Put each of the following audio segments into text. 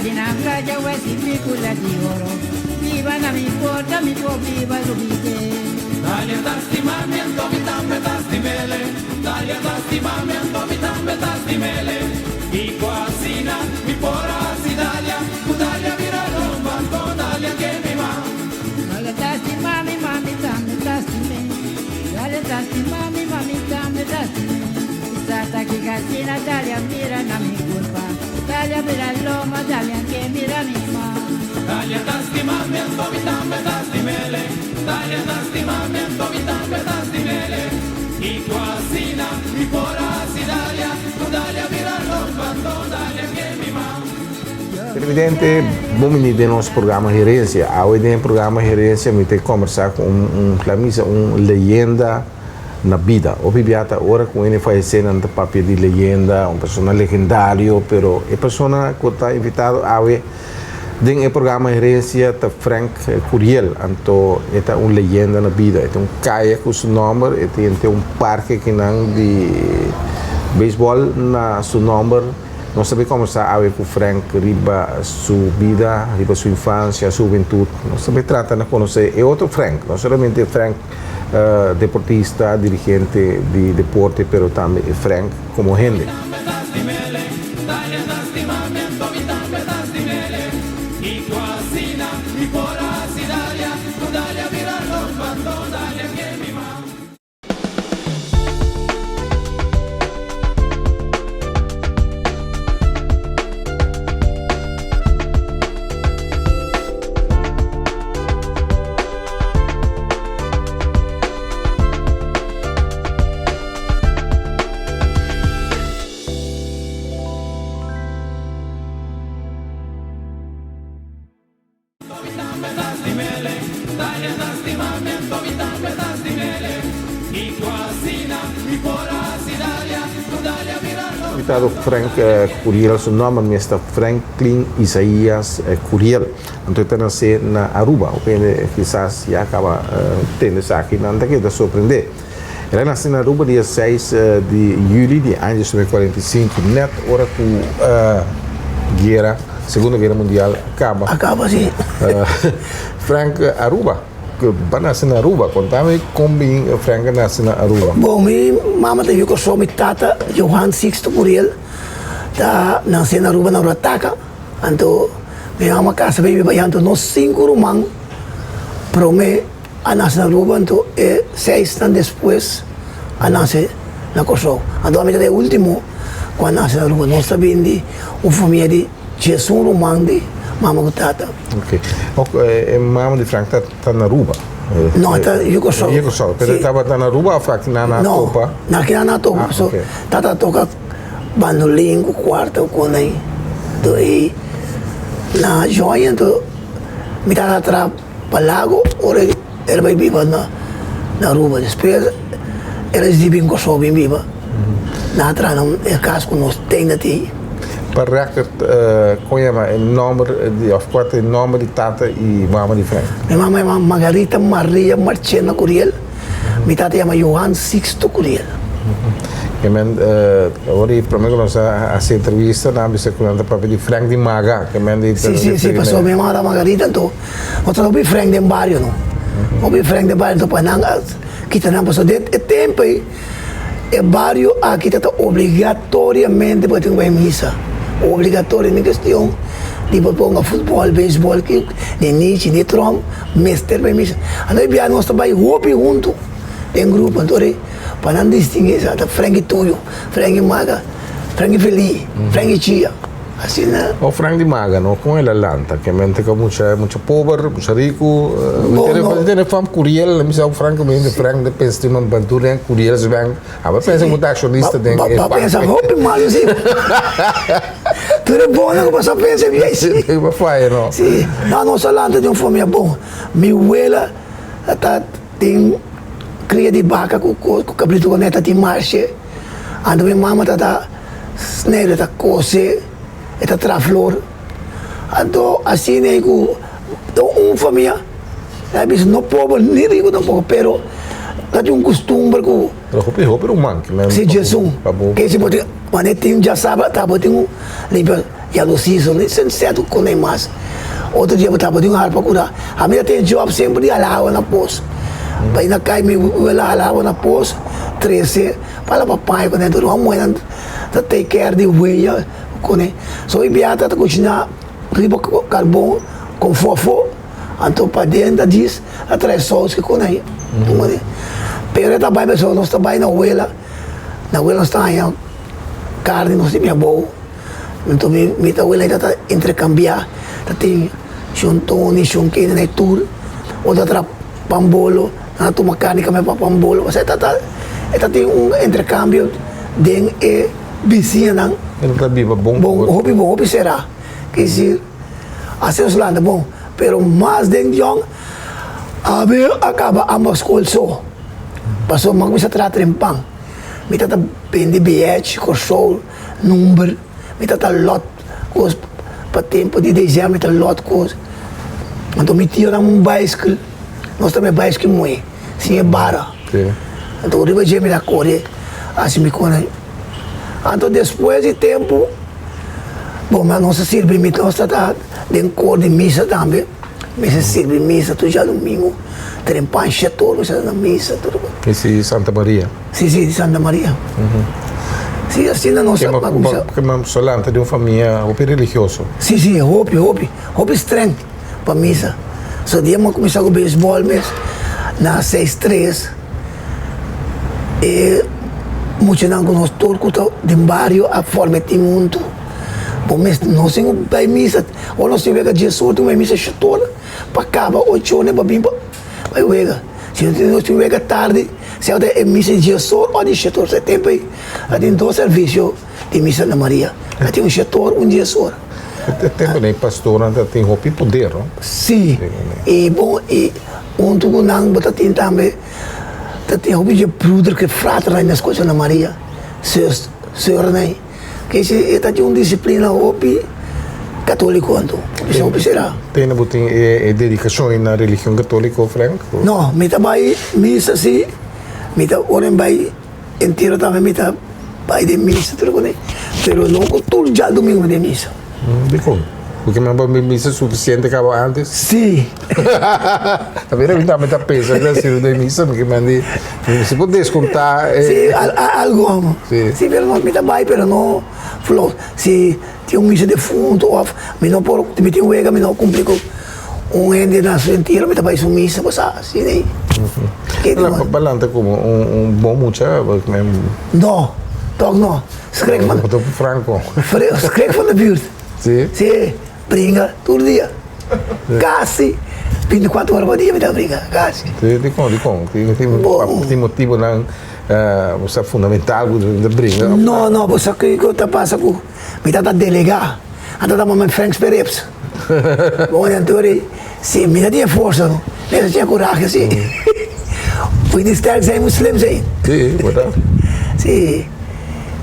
di na playa wesi picula di oro. Biba na mi porta mi por biba lubide. Dalia ta stima mi anto mi tambe ta stimele Dalia ta stima mi anto mi tambe ta stimele Kiko asina mi por a hasi Dalia Ku Dalia bira lomba anto Dalia ke mi ma. Dalia ta stima mi ma mi tambe ta stime Dalia ta stima mi ma mi tambe ta stime Sa ta kiko asina Dalia mira na mi kurpa Dalia bira lomba Dalia ke mira mi ma. Dalia ta stima mi anto mi tambe ta stimele Dalia ta stima mi anto mi tambe ta stimele Kiko asina mi por a hasi Dalia Ku Dalia bira lomba anto Dalia ke mi ma. Televidente, bon bini den nos programa Herencia. Awe den e programa Herencia mi ta combersa cu un un clamisa, un leyenda na bida. Hopi bia ta ora cu hende fayece nan ta papia di leyenda, un persona legendario, pero e persona cu ta invitado awe den e programa Herencia ta Frank Curiel. Anto e ta un leyenda na bida. E tin un caya cu su nomber, e tin un parke kinan di baseball na su nomber. Nos ta bay combersa awe cu Frank riba su bida, riba su infancia, su hubentud. Nos ta bay trata na conoce e otro Frank, no solamente Frank deportista, dirigente di deporte, pero tambe e Frank como hende. Invitado Frank Curiel, su nomber mes ta Franklin Isaias Curiel. Anto e ta nace na Aruba. Hopi hende kisas ya caba tende esaki, nan ta keda sorprende. El a nace na Aruba dia seis di juli di aña diesnuebe kuarenta i sinku, net ora ku guera, Segundo Guera Mundial a kaba. A kaba, si. Frank, Aruba, bo a nace na Aruba. Kontami kon bin Frank a nace na Aruba. Bon, mi mama ta yu Kòrsou, mi tata Johan Sixto Curiel ta nace na Aruba na Rataca. Anto mi mama kasa bay biba allá, anto nos sinku ruman prome. A nase na Aruba anto e seisnan despues a nase na Kòrsou. Anto ami ta e ultimo ku a nase na Aruba. Nos ta bin di un famia di diesun ruman di mama ku tata. Ok. Ok, e mama di Frank ta ta na Aruba? No, e ta yu Kòrsou. Yu Kòrsou. Pero e tabata na Aruba òf aki nan a topa? No, aki nan a topa. Ah, ok. Tata a toka bandolin ku kuarta ku konai. Anto e na join anto mi tata a traha. Pa lago ora el bai biba na Aruba despues el a disi bin Kòrsou bin biba nan a traha nan e kas ku nos ten na tin. Pa record kon yama e nomber di of kua ta e nomber di tata i mama di Frank? Mi mama yama Margarita Maria Marchena Curiel, mi tata yama Johan Sixto Curiel. E men ora di prome ku nos a hasi entrevista nan a bisa ku nan ta papia di Frank di Maga ke men di Si si si pasobra mi mama ta Margarita anto No ta hopi Frank den bario no. Hopi Frank den bario pa nan a kita nan pasobra den e tempo ei e bario aki ta ta obligatoriamente bo tin ku bai misa. Obligatorio ni kestion di bo ponga futbol, beisbol ki ni nichi ni trom mester bai misa. Anto e bia nos ta bai hopi huntu den grupo anto ora pa nan distingui sa ta Frank tuyo, Frank maga, Frank feliz, Frank chia. Asina. O Frank di Maga no con el a lanta ke mente ka mucha mucha pober mucha riku mi tene mi tene fam Curiel mi sa Frank mi hende Frank de pensa tin man bantu den Curiel's bank aba pensa ku ta accionista den e bank Ba pensa hopi malu si tur e bonan ku bo sa pensa bien si Ba faya no si no nos a lanta den un famia bon mi wela ta tin kria di baka ku kabritu ku neta tin marshe anto mi mama ta ta Snijder ta kose, e ta traha flor. Anto asina ei ku ta un famia, a bisa no pober ni riku tampoko, pero ta tin un kustumber ku. Pero hopi hopi ruman ki men. Si djesun, ke si bo tin, wanneer tin djasabra ta bo tin ku limpia. Yalosí so ni sèt ku konei mas. Otro dia bo tabata di un harpa kura. Ami ta tin job semper di hala awa na pos. Bai na kai mi wela hala awa na pos, trese pa laba paña kuné. Tur un muhénan ta take care di weya kuné. So e biaha ta kushiná riba karbon kon fofo. Anto paden ta djis a trae sous ki kuné. Pero e ta bai pasobra nos ta bai na wela. Na wela nos ta haña karni nos di mi abou. Anto mi mi ta wela ta intercambia ta tin shon Tony shon Kene na e tur otro ta traha pan bolo nan a tuma carni kambia pa pan bolo osea ta ta e ta tin un intercambio den e bisiñanan. E ta biba bon ku otro. Hopi bon hopi sera ke si asina nos lanta bon pero mas den jong abi a kaba ambos skol so pasobra mi a kuminsa traha trempan mi ta ta bende biyechi Kòrsou. Number, mi ta ta lot kos pa tempo di desèmber mi ta lot kos. Anto mi tio nan un baiskel, nos ta me baiskel muhé sin e bara. Anto riba dje mi ta kore hasi mi kona. Anto despues di tempo, bon nos a sirbi mi nos ta ta den kor di misa tambe, mi sa sirbi misa tur djadumingu, trempan shetor mi sa ta na misa tur. Misa di Santa Maria. Si, si, di Santa Maria. Si, asina nos a cuminsa. Porque mi solanta di un famia hopi religioso. Si, si, hopi, hopi, hopi streng pa misa. So dia mi a cuminsa cu baseball mes na seis tres, e muchanan cu nos tur cu ta den bario a forma e team hunto. Bo mes nos tin cu bay misa, ora nos tin wega dies or tin cu bay misa shete ora pa caba ocho ora pa bin pa bay wega. Si nos tin wega tardi, sea ta e misa di diesor o di shetor. E tempu ei a tin dos servisio di misa na Maria. A tin un shetor, un diesor. E tempu ei pastornan ta tin hopi poder, no? Si. I bon, i huntu ku nan bo ta tin tambe, ta tin hopi dje bruder ku e fraternan na skocha na Maria, zus, seurnan. Kese e ta tin un disiplina hopi katoliko anto. Hopi hopi sera. Tene bo tin e dedikashon na religion katoliko, Frank? No, mi ta bai misa si, mi ta ora mi bai entero tambe mi ta bai den misa tur kuné, pero no ku tur djadumingu mi den misa. Dikon? Porque mi a misa suficiente caba antes? Sí. Ta mira mi tambe ta pensa cu a sido den misa mi ke mandi mi si por desconta. Sí, algo amo. Sí. Sí, pero no, mi ta bai pero no flow. Si tin un misa defunto of mi no por, mi tin wega mi no cumpli cu un hende na su entierro mi ta bai su misa pues asina ey. Balanta como un bon mucha? No, toch no. Schrik van. Franco. Schrik van de buurt. Sí. Sí, bringa tur dia. Casi 24 ora pa dia mi ta bringa, casi. Sí, dikon, dikon? Tin, tin, tin motibonan uh, sa fundamental ku ta bringa? No, no, bo sa kiko ta pasa ku mi tata delega. Anto ta mama Frank Sperips. Bon, anto si mi ta tin e forsa no. Mi ta tin e kurahe si. Pui di sterk zijn moet slim zijn. Sí, berdat. Sí.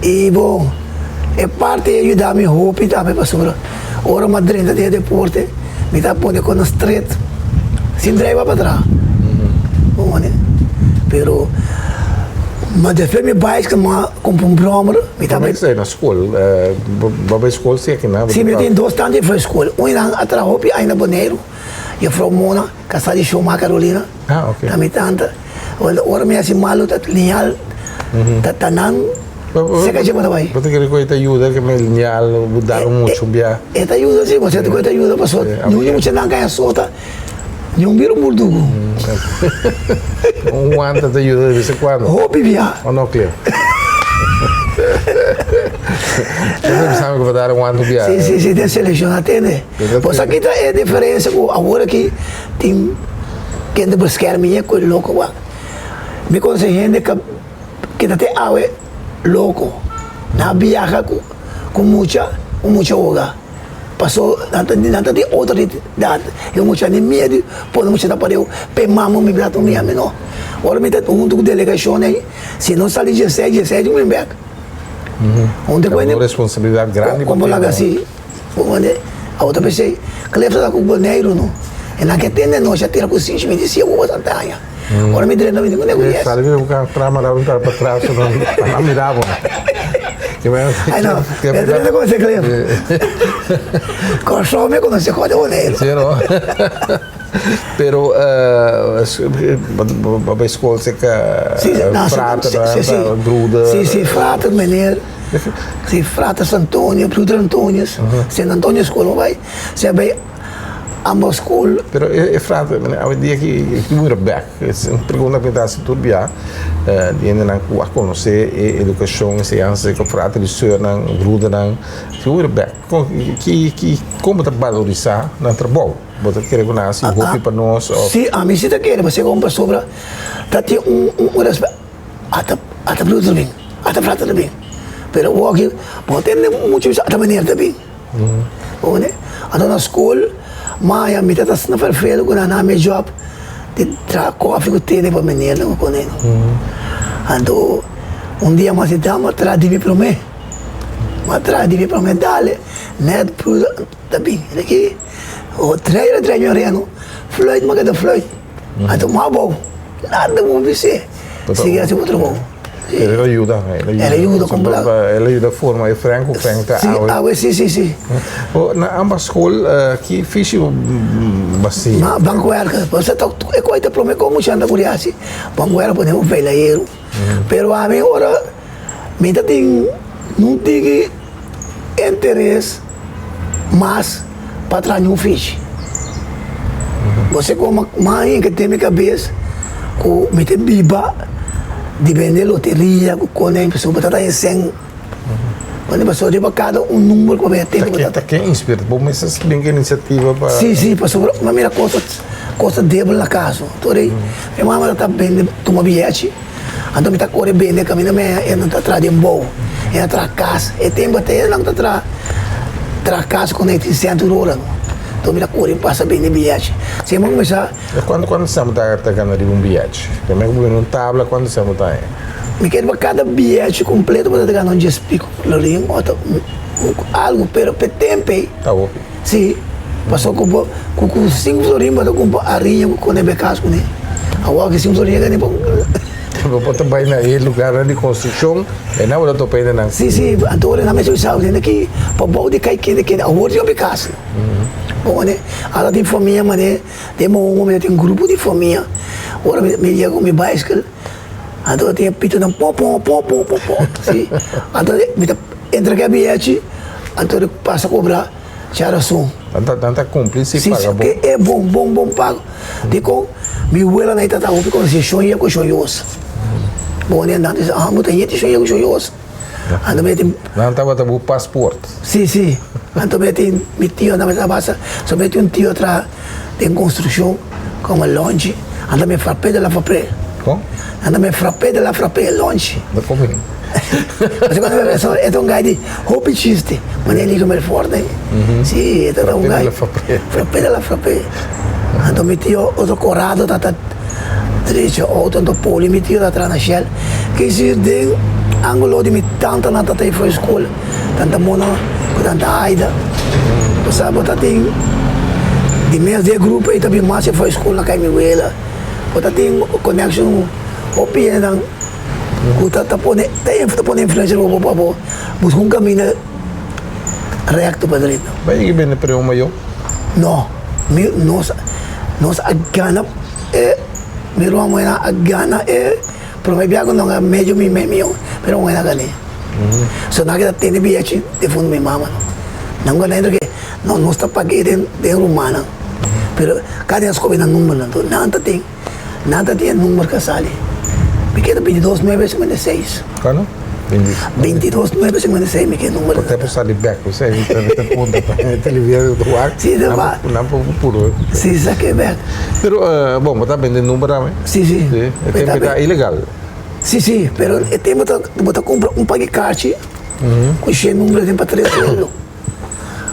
I bon, e parti a yuda mi hopi tambe pasobra ora mi a drenta den e deporte mi ta pone kon na stret sin drai pa atras. Bo wone? Pero ma despues mi bai mi a kumpra un bròmer mi ta bai. Bo na skol? Bo bai skol si aki Sí, mi tin dos tante for skol. Un nan a traha hopi aña na Boneiru, Juffrouw Mona, kasá di Shoma Carolina. Ah, ok. Ta mi tanta. Wel, ora mi hasi malu ta liñal, ta ta nan seka dje bo ta bai. Bo ta kere ku e ta yuda ke me liñal bo dal un muchu bia? E ta yuda si, bo senti ku e ta yuda pasobra niun di muchanan ka sota, niun bira un burdugu. Un wanta ta yuda de bes en kuando. Hopi bia. O no, Cliff? Bo ta bisa mi ku bo ta dal un wanta bia? Si, si, si, den selekshon a tende. Bo sa kita e diferensia ku awor aki tin kende beskerm je ku e loko wak. Mi konosé hende ka kita te awe loko. Nan a biaha ku ku mucha, un mucha hoga. Paso nan ta nan ta tin outoridat e mucha ni miedu pone mucha ta pareu p'e mama mi bira mi ami no. Ora mi ta huntu ku delegashon ei si no sali diesei diesei mi bek. Huntu ku Un responsabilidat grandi Komo laga si. Bo mande a otro p'esei. Cliff ta ku Boneiru no. E nan ke tende nochi a tira ku sinchi mi di si awo bastante aña. Ora mi drenta mi di ku ne ku yes. Sali mi buka trama da un para patras no pa nan mira bo. Ai no, Pedro no konosé Cliff. Kòrsou mi konosé Kòrsou de Boneiru. Sí no. Pero bo bai skol serka frater, broeder. Sí, sí, frater meneer. Sí, frater Antonio, broeder Antonius. Sint Antonius skol bo bai. Si bai ambos skol. Pero e frater, awendia ki mira bek. Es un pregunta ku mi ta hasi tur bia di hendenan ku a konosé e edukashon, enseñansa ku frater i sùrnan, brudernan. Figura bèk, ki ki kon bo ta balorisá nan trabou? Bo ta kere ku nan hasi hopi pa nos òf? Sí, ami sí ta kere pasobra un pasobra ta tin un un rèspèt. Ata ata bruder ta bin, ata frater ta bin. Pero awor aki bo no tende muchu bisa ata meneer ta bin. Bo wende? Anto na skol maya mi ta ta asina ferfelu ku nan a mi job di traha kofi ku tene pa meneer nan ku kone. Anto un dia mi a si dama traha di mi prome. Mi a traha di mi prome dale net bruder ta bin reki o trei a trei mi oreno fluit mi a keda fluit. Anto mi a abou nada bo bis'é sigui hasi bo trabou. El a yuda. El a yuda con bla. El a yuda forma e Frank cu Frank ta awe. Si, awe si, si, si. Na ambas school ki fishi bo basi? Ma bankwerker. Pasobra ta e koi ta prome kon mucha anda kuri hasi. Bankwerker pone un veilaheru. Pero ami ora mi ta tin nun tiki interes mas pa traha niun fishi. Bo sa como mas hende den mi cabes cu mi ta biba di bende loteria cu cone pasobra bo ta ta cen pasobra riba cada un number cu bo bende tempo bo ta. Ta ken inspira bo mester bin cu iniciativa pa. Si si pasobra mi a mira cos cos ta debel na cas tur ey mi mama ta ta bende tuma biyechi anto mi ta core bende caminda mi e nan ta traha den bou e nan traha cas e tempo te e nan ta traha traha cas cu nan tin cen tur ora anto mi ta core pasa bende biyechi si mi a cuminsa. Cuanto cuanto esnan bo ta gana riba un biyechi? Primer cu bo bende un tabla cuanto esnan bo ta haña? Mi kere pa cada biyechi completo bo ta gana un dies pico florin o ta algo pero pe tempo ey. Ta hopi. Si, pasobra ku bo ku ku sinku florin bo ta kumpra ariña ku kone be kas kuné. Awor ki sinku florin a gana bo. Bo por ta bai na e lugarnan di konstrukshon e nan bo ta topa hende nan. Si, si, anto ora nan mester bisa hende ki pa bou di kai kende kende awor di hopi kas. Bo wone ora tin famia mane den moho mi ta tin grupo di famia ora mi yega ku mi baiskel anto tin e pitonan po po po po po po si anto mi ta entrega e biyechi anto di pasa kobra djarason. Nan ta kumpli si paga bon. Si e bon bon bon pago dikon mi wela nan e tata hopi konosé shon ye ku shon yos bo wone nan ta bisa ah bo ta yeti shon ye ku shon yos anto mi tin. Nan tabata bo pasport. Si si anto mi tin mi tio nan ta basa so mi tin un tio traha den konstrukshon komo lonchi anto mi frape de la frape. Kon? Anto mi frape de la frape lonchi. No komo. Pasobra cuando mi pensa e ta un guy di hopi chiste, manera Liga Melfort ei. Si, e ta un guy. Frape de la frape. Anto mi tio otro Corrado ta ta drecha auto, anto Poli mi tio ta traha na Shell. Kisi den angulo di mi tantanan ta ta for school, tanta Mona cu tanta Aida. Bo sa bo ta tin di mes di e grupo ei ta bin mas for school na kai mi wela. Bo ta tin connection hopi hendenan. Ku ta ta pone ta ta pone influencia riba bo pa bo buska un kaminda rekto pa drenta. Bo a yega bende premio mayor? No, mi nos nos a gana e mi ruman muhernan a gana e prome bia ku nan a medio mi mei mion mi ruman muhernan a gane. So nan a keda tene biyechi den fondo mi mama no. Nan gana entre ke no nos ta pag'e den den rumannan pero kada den a skohe nan numbernan nan ta tin. Nan ta tin e number ka sali. Mi keda bintidos nuebe sinkuenta i seis. Kano? Bintidos nuebe sinkuenta i seis mi ke number. Por tempo sali bek, bo sa mi ta punta pa e television ta wak. Si, ta wak. Nan por puro. Si, sa ke bek. Pero bon, bo ta bende number tambe? Si, si. Si, e tempo ta ilegal. Si, si, pero e tempo ta bo ta kumpra un paki kachi ku shen number den pa tres sueldo.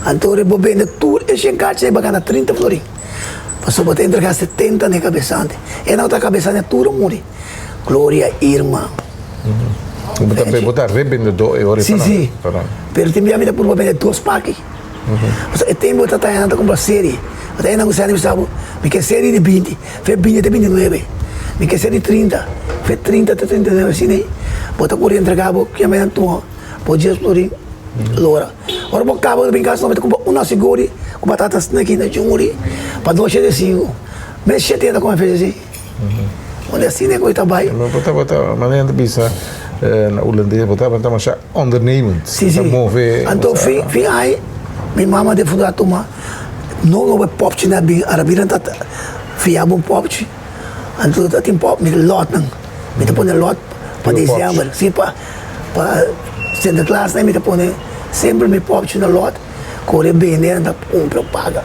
Anto ora bo bende tur e shen kachi ei bo a gana trinta florin. Pasobra bo ta entregá setenta na e kabesante. E nan ku ta kabesante tur a muri. Gloria, Irma. Bo ta bo ta rebendedó e ora ei Si, si. Pero tin bia mi ta purba bende dos paki. Pasobra e tempu bo ta taña nan ta kumpra seri. Bo ta henda ku sèn i bisa bo, mi ke seri di binti, fe binti te binti nuebe. Mi ke seri di trinta, fe trinta te trinta i nuebe. Asina ei bo ta kuri entregá bo kiamba nan tuma. Bo djes florin lora. Ora bo kaba bo ta bin kas no bo ta kumpra un nasi gori ku batata snaki na juri pa dos shete sinku. Mes shete ta kome fecha si. Unda asina e kos ta bai. Bo tabata manera nan ta bisa na hulandes bo tabata masha ondernemend. Si si. Bo ta move. Anto fin fin ai mi mama defunto a tuma no no e popchi na bin arabia nan ta fia bo popchi. Anto ta tin pop mi lotnan mi ta pone lot pa december si pa pa Sinterklaas mi ta pone semper mi popchi na lot kore bende nan ta kumpra paga.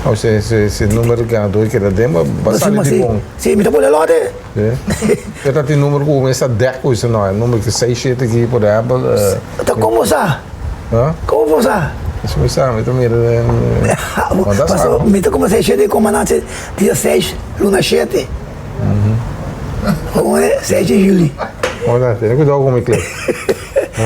O se se se numero ganador keda den bo ba sali di bon. Si mi ta pone lot e. Pero ta tin numero ku mester dek ku esei no e numero ki seis shete aki por ehempel. Ta komo sa? Komo bo sa? Esei mi sa mi ta mira den. Paso mi ta kuminsá shete komo nan Dia seis, luna shete. Como e? Seis di juli. Ora, tene cuidado cu mi klep.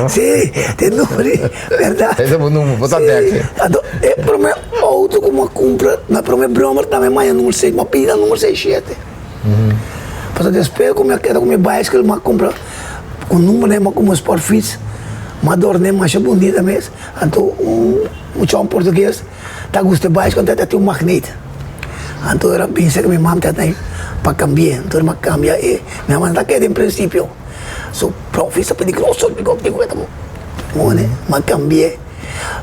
Sí, te numero, verdad. Ese bo numero, bo ta dek. Anto, e prome auto cu mi a cumpra, na prome brommer tambe maya numero seis, mi a pidi na numero seis shete. Pasobra despues cu mi a keda cu mi bicycle, mi a cumpra cu numero, mi a cumpra un sportfiets, mi a dorne masha bunita mes. Anto, un muchacho portugues ta gusta e bicycle, anto e ta tin un magneet. Anto era bisa ku mi mama ta tin pa kambi'é, anto mi a kambia e, mi mama no ta kere den prinsipio, su profis a peligroso mi a kambi'é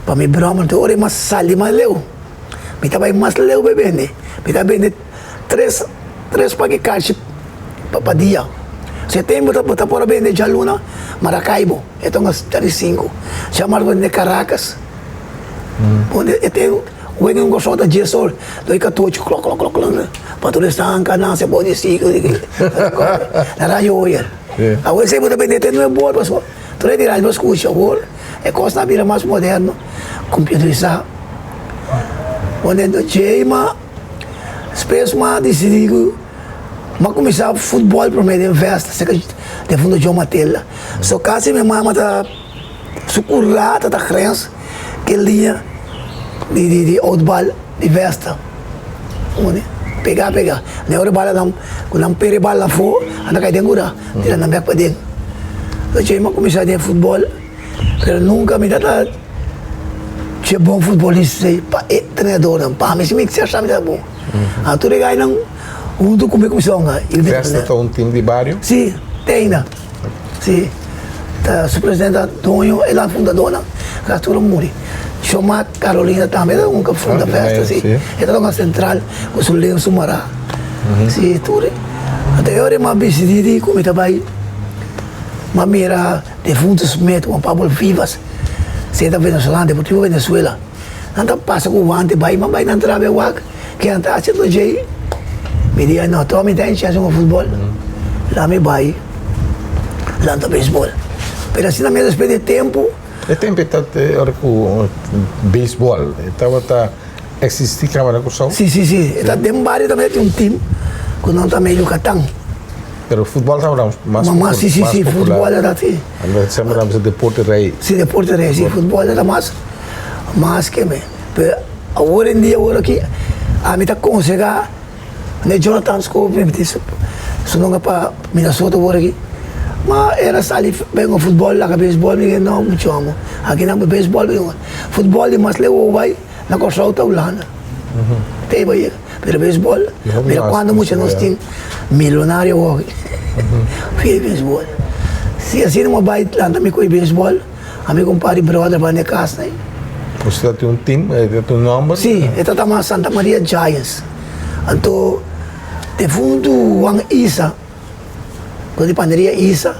pa mi broma, anto ora mi a sali mas leu, mi ta bai mas leu pa e bende, mi ta bende tres tres paki kashi pa dia, si e tempu bo ta por a bende djaluna Maracaibo, e ta un di sinku, djamars bo bende Caracas. Pone e ten wega un goso ta djes or doi katochi klok klok klok klok pa tur esnan ka nase bou di siglo di na radio oyer awor esei bo ta bende te nuebe bor pasobra tur e di radio bo skucha awor e kosnan a bira mas moderno computerisa pone djei ma despues ma disidi ku ma kuminsa futbol prome den vesta seka defunto John Matilda so kasi mi mama ta. Su kurá ta ta grens ke liña di di di outbal di Vesta. Uni pegá pegá. Ne ora bala nan ku nan pere bala afó a ta kai den kurá tira nan bèk paden. Dje mi a kuminsá den futbòl pero nunka mi ta ta dje bon futbolista esei pa e trenadornan. Pa mi si mi kiser sa mi ta bon. A tur e gainan huntu ku mi kuminsá hunga. Vesta ta un tim di bario? Si, te ainda. Si, ta su presidente ta doño e la fundadornan Arturo muri. Shoma Carolina tambe ta un ke funda festa si. E ta toca central ku su lensu mará. Si tur anto e ora mi a bisiti di ku mi ta bai mi a mira defunto Smith, Juan Pablo Vivas, si e ta venezolano deportivo Venezuela. Nan ta pasa ku wante bai mi a bai nan trabe wak. Ke nan ta haciendo djei? Mi di, no, tòg mi ta en chèns hunga futbòl, laat mi bai lanta beisbòl. Pero asina mes despues di tempu. E tempu e ta ora ku beisbòl e tabata eksistí kaba na Kòrsou? Si, si, si. E ta den bario tambe tin un tim ku nan ta medio Yucatán. Pero futbòl tabata mas popular. Si, si, si, futbòl tabata si. Semper nan bisa deporte rei. Si, deporte rei, si, futbòl tabata mas, mas ke me. Pero awor en dia awor aki ami ta konsehá ne Jonathan Scope mi tin su nonga pa Minnesota awor aki ma el a sali bai hunga futbòl laga beisbòl mi di no mucho amo aki nan beisbòl bai hunga futbòl di mas leu bo bai na Kòrsou ta Hulanda te ei bo yega pero beisbòl mira kuantu mucha nos tin milonario awor aki via beisbòl si asina bo bai lanta mi koe beisbòl. Ami ku un par di brother banda e kas ei. Boso ta tin un team? E ta tin un nomber? Si, e ta tama Santa Maria Giants. Anto defuntu Juan Isa, ku di Paneria Isa,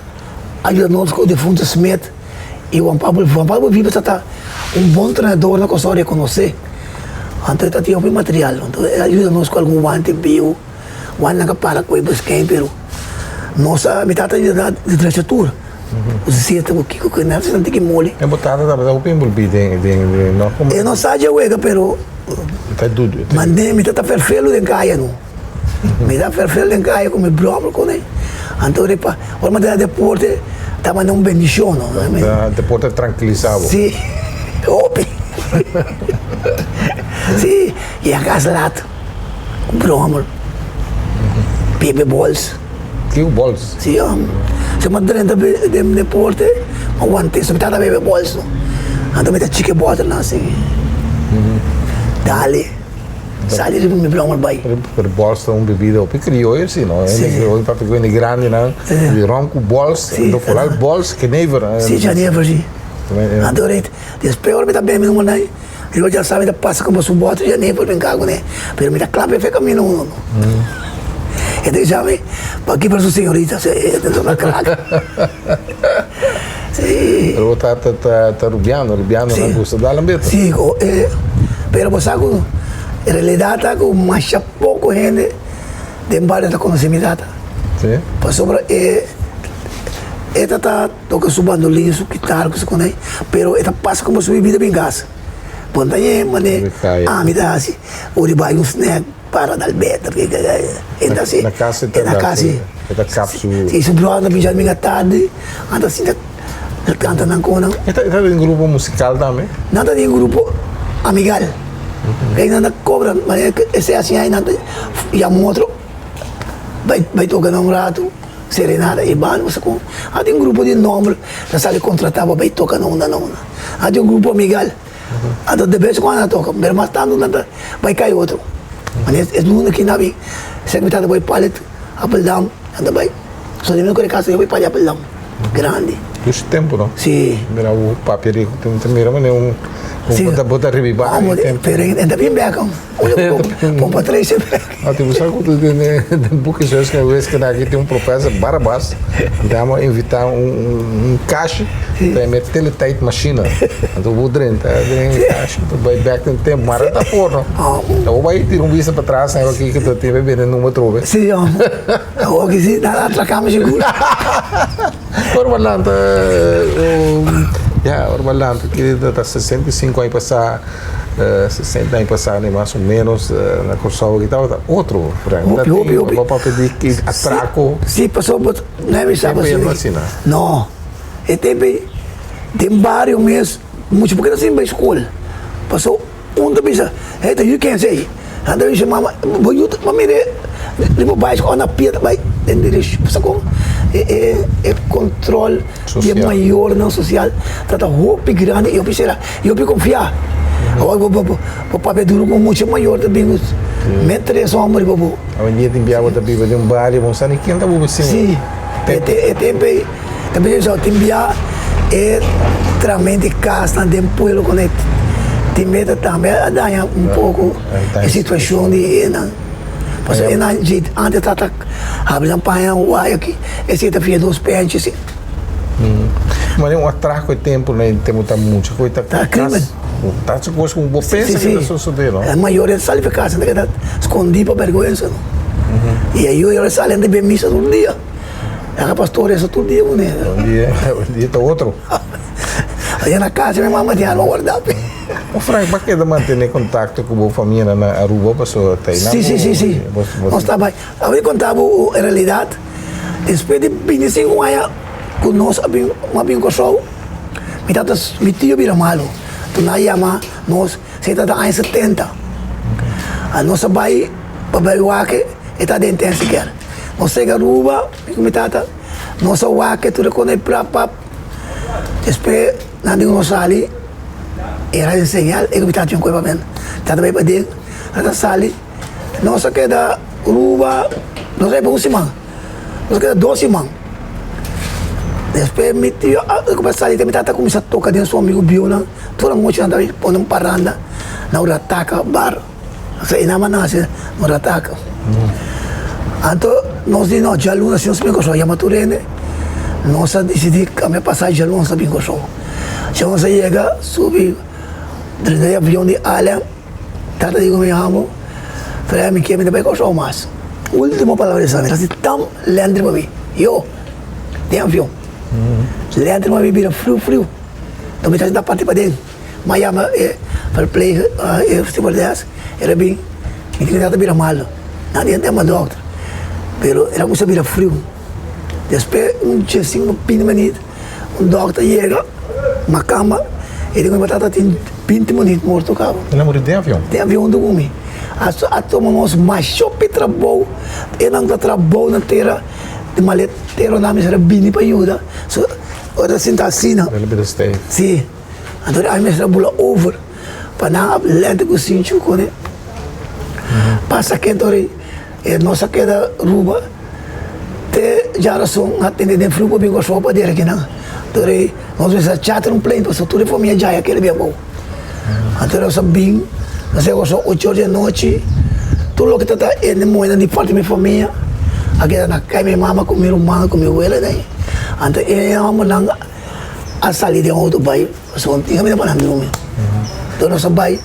a yuda nos ku defuntu Smith i Juan Pablo. Juan Pablo Vivas ta ta un bon trenador na Kòrsou rekonosé. Anto e ta tin hopi material. Anto e a yuda nos ku algun wante biu, wantenan ka para ku e beskein, pero nos a, mi tata a yuda di drecha tur. Ku zeta ku kiko ku nan ta tiki moli. E bo tata tabata hopi envolvi den den no komo. E no sa dje wega pero. E ta dudu. Mane mi ta ta ferfelu den kaya no. Mi ta ferfelu den kaya ku mi bròmer kuné. Anto riba ora mi ta deporte ta manda un bendishon no. Deporte trankilisa bo. Si hopi. Si i a kas lat ku bròmer bebe bòls. Kiu bols? Si, si bo drenta den deporte, Ma want'é, so mi tata bebe bolso. Anto mi ta chiki e bòternan asin. Dale, sali riba mi bròmer bai. Pero bòls ta un bebida hopi krioyo si, no? Si. Hende krioyo papia ku hende grandinan, di ròm ku bòls, anto foral bòls genever. Si, genever, si. Anto despues ora mi ta bebe mi number Riba dja sa mi ta pasa como su boter dja never bin ka cune, pero mi ta cla pa e fe camino uno no. E ta bisa mi, pa ki pa su señorita, e ta una crack. Si. Pero bo ta ta ta rubiano, rubiano nan gusta dal un beto. Si, pero bo sa cu en realidad ta cu masha poco hende den bario ta conoce mi tata. Si. Pasobra e e ta ta. Toca su bandolin, su guitar cu su con ey, pero e ta pasa como su bibida bin casa. Bon ta ñe mane ami ta haci, ora e bay un snack para dal beta, e ta haci. Na casa e ta Na casa e ta cap su. Si, su brother ta bin djaminga tardi, nan ta sinta ta canta nan con nan. E ta den grupo musical tambe? Nan ta den grupo amigal, kay nan ta cobra, manera esey haci ay nan ta yama un otro bay toca nan un rato. Serenata e banda bo sa kon a tin un grupo di nomber ta sali kontrata pa bai toka na unda na unda a tin un grupo amigal anto de bes kuando nan toka pero mas tanto nan ta bai kai otro mane es luna ki nan bin esaki mi tata bai palet Appledam nan ta bai so di mi kore kasa yo bai palet Appledam grandi. Dushi tempu no? Si. Mira bo papia rico ta mira mane un bo ta ribiba e tempu. Pero e ta bin bek. Pompa trece bek. Ah, ti sa ku den den buki zoals que wes que aki tin un professor Barabas, damo invita un un kashi, ta met teletijd machine. Anto bo drenta den e kashi, bo bai bek den tempo, maar ta por no. Ta bo bai tira un bista pa tras na aki ku ta tin bende number trobe. Si, awor ki si, nan a atraká mi sigur. Ora bo lanta, ya, ora bo lanta ki ta 65 aña pasá. 60 aña pasá ni mas o menos na Kòrsou aki tabata otro Frank. Hopi, hopi, hopi. Bo papia di ki atrako. Si, pasobra bo no mi sa Tempo ya no asina. No, e tempo ei den bario mes mucha porque ta sin bai skol. Pasobra un ta bisa, hey ta yu kens ei. Nan ta bisa mama, bo yu ta mira riba baiskol òf na pia ta bai den direkshon. Bo sa kon e e kontrol di e mayornan sosial ta ta hopi grandi i hopi sera i hopi konfiá. Awor bo bo bo papia duru ku mucha mayor ta bin ku met tres hòmber riba bo. Awendia tin bia bo ta biba den un bario bo no sa ni ken ta bo bisiño. Si, e tempu ei ta bisa tin bia e tramenti kasnan den pueblo ku nan tin meta tambe a daña un poko e situashon di enan. Pasobra enan dje antes ta ta habri nan paña wai aki esei ta fia dos penchi si. Mane un atrako e tempu na e tempu ta mucha ku e ta Ta krimen. Ta su kos ku bo pensa ku ta sosode no. E mayor e sali pa kasa nan ta keda skondi pa bergwensa no. I e yu e sali nan ta bin misa tur dia. Laga pastor resa tur dia ku ne. Un dia un dia ta otro. Aya na kasa mi mama tin alma warda pe. O Frank bo a keda mantene kontakto ku bo famianan na Aruba pasobra ta einan Si si si si nos ta bai. Abo di konta bo e realidat despues di 25 aña ku nos a bin a bin Kòrsou mi tata mi tio bira malu to nan a yama nos esei tabata aña 70 a nos a bai pa bai wak e ta den intensive care nos chega Aruba mi ku mi tata nos a wak tur e kos nan e prap pap despues nan di ku nos sali era den señal e ku mi tata tin un kuerpo amen tata bai paden tata sali nos a keda Aruba nos a bai pa un siman nos a keda dos siman despues mi tio a kuminsa sali mi tata a kuminsa toka den su amigu bieunan tur anochi nan ta bai pone un paranda na un rataka bar. Pasobra e nama nase no rataka. Anto nos di no, djaluna si nos bin Kòrsou, yama tur hende, nos a disidí kambia pasahe djaluna nos ta bin Kòrsou. Dja nos a yega subi drenta e avion di Alem, tata di ku mi amo, Fred mi ke mi ta bai Kòrsou mas. Ultimo palabra di esaki, ta tan lènt riba mi, yo, den avion, lènt riba mi bira friu friu, anto mi ta sinta parti paden. M'a yama e verpleger, e stewardess, el a bin, mi tin ta bira malo. Nan di a yama dokter, pero el a kuminsá bira friu. Despues un diesinku binti minüt, un dokter yega na kama, e di ku mi tata tin binti minüt morto kaba. El a muri den avion? Den avion huntu ku mi. A tuma nos masha hopi trabou, e nan ta trabou na tera, di maleteronan mester a bini pa yuda. So. Ora sinta asina. El a bira stijf. Si. Anto ami mester a bula over pa nan a lente ku sinchu kune. Pasa kent ora e nos a keda ruba te djarason a tende den flu pa bin Kòrsou pa dera kinan. Anto ora nos mester a charter un plane pasobra tur e famia djaya keda bin abou. Anto nos a bin, nos a yega Kòrsou ocho or di anochi, tur loke ta ta hende muhénan di parti mi famia a keda na kai mi mama ku mi ruman ku mi welanan. Anto e hòmbernan a sali den outo bai pasobra no tin kaminda pa nan drumi. Anto nos a bai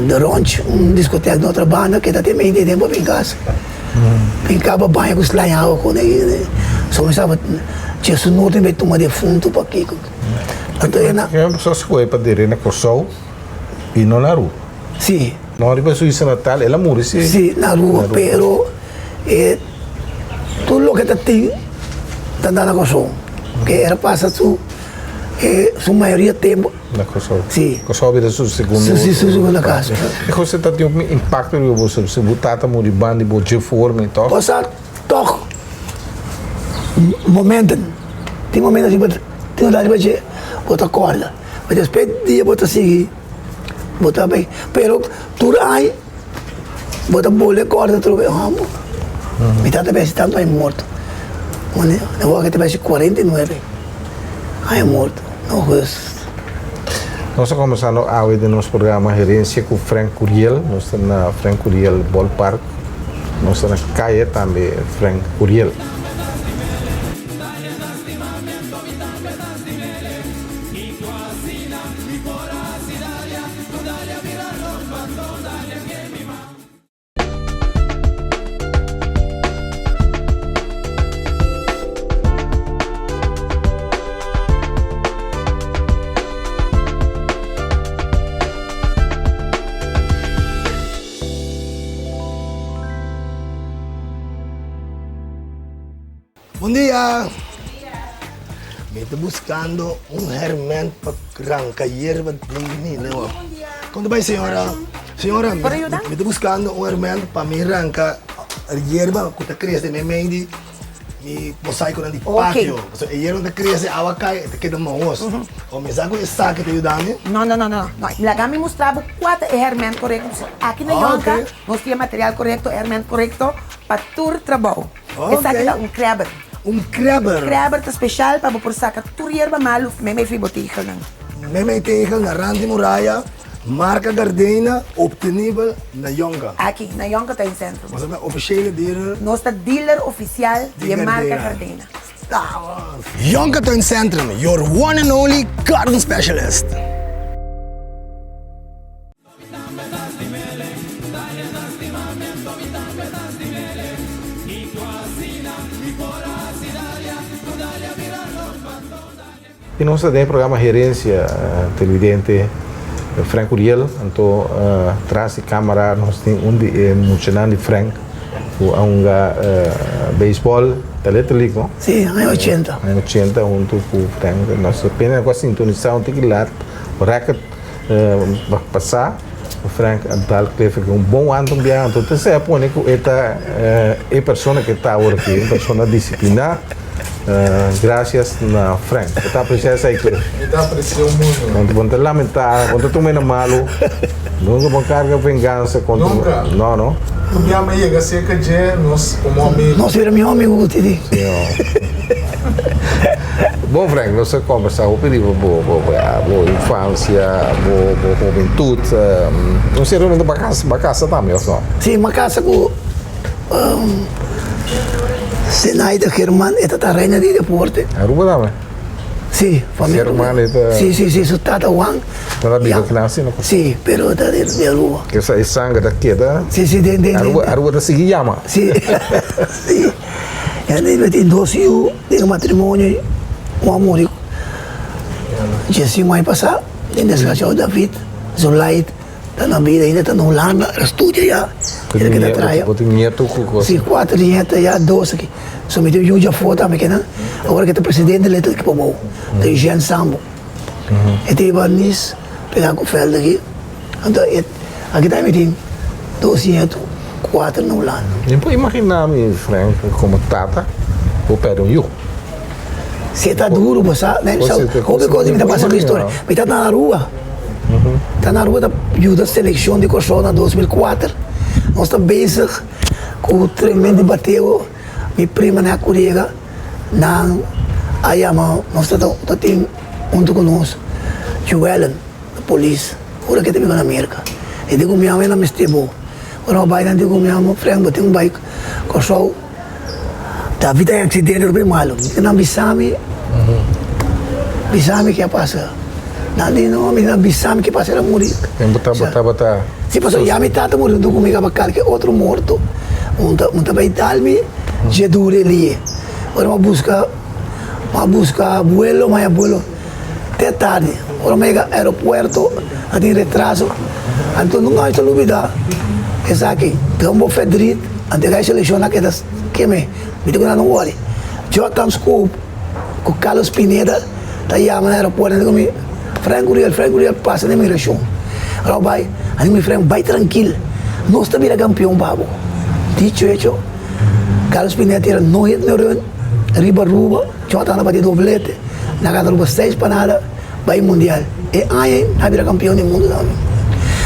De Ronch, un diskotèk na otro banda keda te medio tempu pa bin kas. Bin kaba baña ku slaña awa ku ne. So mi staba dje su norte mi bai tuma defuntu pa kiko. Anto e na. Kiko boso a skohe pa dere na Kòrsou i no na Aruba? Si. No riba su isla natal, el a muri si. Si, na Aruba, pero e tur loke ta tin ta na Kòrsou. Ke era pasa su e su mayoria tempu. Na Kòrsou. Si. Kòrsou a bira su segundo. Si, su segundo kas. E kos ta tin un impakto riba boso, si bo tata muri banda di bo dje forma i tòg. Bo sa tòg momenten, tin momento si bo tin un riba dje bo ta kòrda, ma despues dia bo ta sigui bo ta bai, pero tur aña bo ta bolbe kòrda atrobe, hòmber mi tata besi tantu aña morto, awor ke ta besi 49 aña morto, no pues. Nos ta kombersando awe den nos programa Herencia ku Frank Curiel, nos ta na Frank Curiel Ballpark. Nos ta na calle tambe Frank Curiel. Bon dia! Mi ta buscando un herment pa ranca yerba den mi lewa. Con ta bay señora? Señora, mi ta buscando un herment pa mi ranca yerba cu ta crece meimei di Mi mosaiconan di patio. Pasobra e yerba ta crece, awa cay, e ta keda mahos. O mi sa cu esaki ta yuda mi? No, no, no, no. Laga mi mustra bo cua ta e herment corecto. Pasobra aki na Yonka nos tin e material corecto, e herment corecto pa tur trabou. Esaki ta un kreber. Un kreber. Kreber ta special pa bo por saca tur yerba malu meimei fi bo tegelnan. Meimei tegel na rand di muraya. Marka Gardena obtenibel na Yonka. Aki, na Yonka Tuincentrum. Boso ta officiële dealer. Nos ta dealer oficial di e marka Gardena. Stamos! Yonka Tuincentrum, your one and only garden specialist. I nos ta den e programa Herencia, televidente Frank Uriel, anto tras di camara nos tin un di e muchanan di Frank cu a hunga baseball, ta Little League no? Si, aña ochenta. Aña ochenta hunto cu Frank, nos pena cu a sintonisa un tiki laat, record pasa, Frank a dal Clifford un bon wanta un biaha, anto ta sea pone cu e ta e persona cu e ta awor aki, un persona disciplina. Gracias na Frank. Bo ta aprecia esai Cliff? Mi ta aprecia un mundo. Bo bo ta lamenta, bo ta tuma na malu. Nunca bo carga venganza contra. Nunca. No, no. Tu bia mi yega cerca dje, nos como amigo. Nos era miho amigo cu Titi. Si no. Bon Frank, nos a conversa hopi riba bo bo bo infancia, bo bo hobentud. No si realmente bo a bo a casa tambe of no? Si, mi a casa cu. Zenaida German e ta ta reina di deporte. Aruba tambe? Si, familia. German e ta. Si, si, si, su tata Juan. Ta ta biba kina si no? Si, pero ta di di Aruba. Esa e sanger ta keda. Si, si, den, den. Aruba, Aruba ta sigui yama. Si, si. E ta tin dos yu den matrimonio, un a muri diesinco aña pasa, den desgraciado David, Zulaid. Ta na bida ainda ta na Hulanda, el a studia ya, el a keda traha. Bo tin nieto ku kos? Si, kuater nieto ya, dos aki. So mi tin un yu djafó tambe kinan, awor ke ta presidente di ekipo abou, ta Eugène Sambo. E ta hiba Nis pegá ku vèld aki. Anto e aki tambe mi tin dos nieto, kuater na Hulanda. Mi por imaginá mi, Frank, komo tata bo pèrdè un yu. Si e ta duru bo sa, mi sa hopi kos di mi ta pasa ku historia. Mi ta na Aruba, ta na Aruba ta yuda selekshon di Kòrsou na 2004. Nos ta bezig ku tremendo bateo, mi prima nan a kuriega, nan a yama nos ta ta tin huntu ku nos Joellen, polis, ora ke ta biba na Merka. E di ku mi amo e na mester bo. Ora mi bai nan di ku mi amo, Frank bo tin ku bai Kòrsou. David a accidente hopi malo. Mi nan bisa mi, bisa mi ke a pasa. Nan di no, mi nan bisa mi ke pasa, el a muri. Tempo tabata. Si, pasobra ya mi tata muri hunto ku mi kaba kalke otro morto. Un ta un ta bai dal mi dje duru e lie. Ora mi a buska, mi a buska abuelo, mi a haña abuelo te tardi. Ora mi a yega aeropuerto a tin retraso. Anto nunka mi ta lubida esaki. Tin un verdriet. Anto e seleccion a keda keme, mi ta ku nan no wori. Jordan Scoop ku Carlos Pineda ta yama na aeropuerto nan di ku mi, Frank Gurriel, Frank Gurriel pasa na imigracion. Ora bo bai, a di mi Frank bai trankil, nos ta bira kampion pa bo. Dicho hecho, Carlos Pineda tira no hit no run riba Aruba, Jordan a bati doblete, nan gana Aruba seis pa nada. Bai mundial. E aña ei a bira kampion di mundu tambe.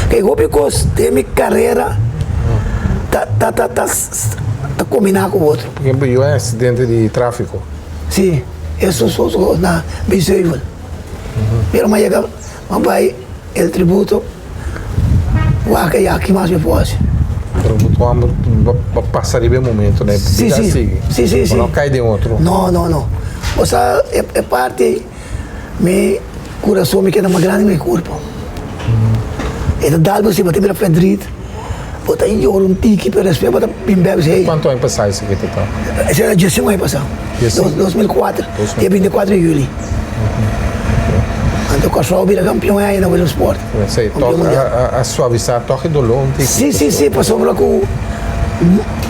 Kei hopi kos den mi karera ta ta ta ta ta kombiná ku otro. Por ehempel, yu a aksidente di tráfiko. Si, eso so na Biesheuvel. Pero mi a yega, mi a bai El Tributo, wak ei aki mas mi por hasi. Pero bo tur hamber bo pasa riba e momento na e bida sigui. Si, si, si. Bo no kai den otro. No, no, no. Osea e parti ei. Mi kurason mi keda mas grandi ku mi kurpo. E ta dal bo si bo ta bira ferdrit, bo ta yora un tiki pero despues bo ta bin bek bo si hey. Kuantu aña pasá esaki ta ta? Esei ta diesinco aña pasá, 2004, dia 24 di juli. Anto Kòrsou bira kampion e aña na Willemspoort. Esei tòg a suavisá tòg e doló un tiki. Si, si, si, pasobra ku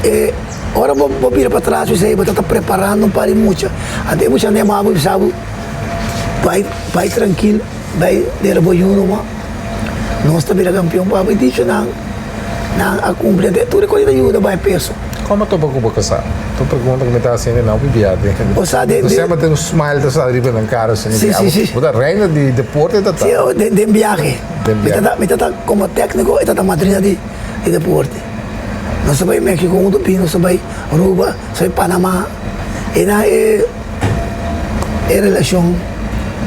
e. Ora bo bo bira patras bo bisa bo ta ta preparando un par di mucha, anto e mucha nan yama bo i bisa bo bai bai trankil bai dera bo yu numa nos ta bira kampion pa bo i dicho nan nan a kumpli anto tur e kos ta yuda bai peso. Komo topa ku bo kasá? Ta un pregunta ku mi ta hasi hende nan hopi bia den. Osea den Bo semper tin un smile ta sali riba nan kara asina Si si si. Bo ta reina di deporte ta ta. Si den den biahe. Den biahe. Mi ta mi ta ta komo tekniko e ta ta madrina di di deporte. Nos ta bai Mexico huntu bin, nos ta bai Aruba, nos ta bai Panama. E na e e relashon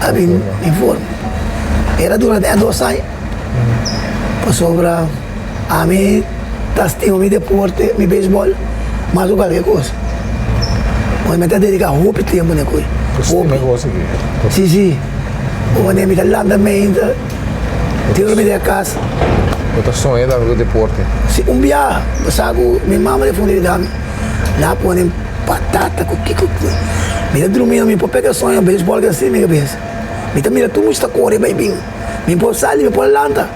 a bin den forma. Era durante e dos aña pasobra ami ta stima mi deporte, mi beisbòl mas ku kualke kos. Mi ta dediká hopi tempu na e kos. Hopi. Si, si. Wanneer mi ta lanta meinta. Tin ora mi ta cas. Bo ta soña tambe cu deporte? Si, un bia bo sa cu mi mama de funde di dami, la pone patata cu kico. Mi ta drumi mi por pega soño baseball ke asina mi cabeza. Mi ta mira tur mucha ta core bay bin. Mi por sali, mi por lanta.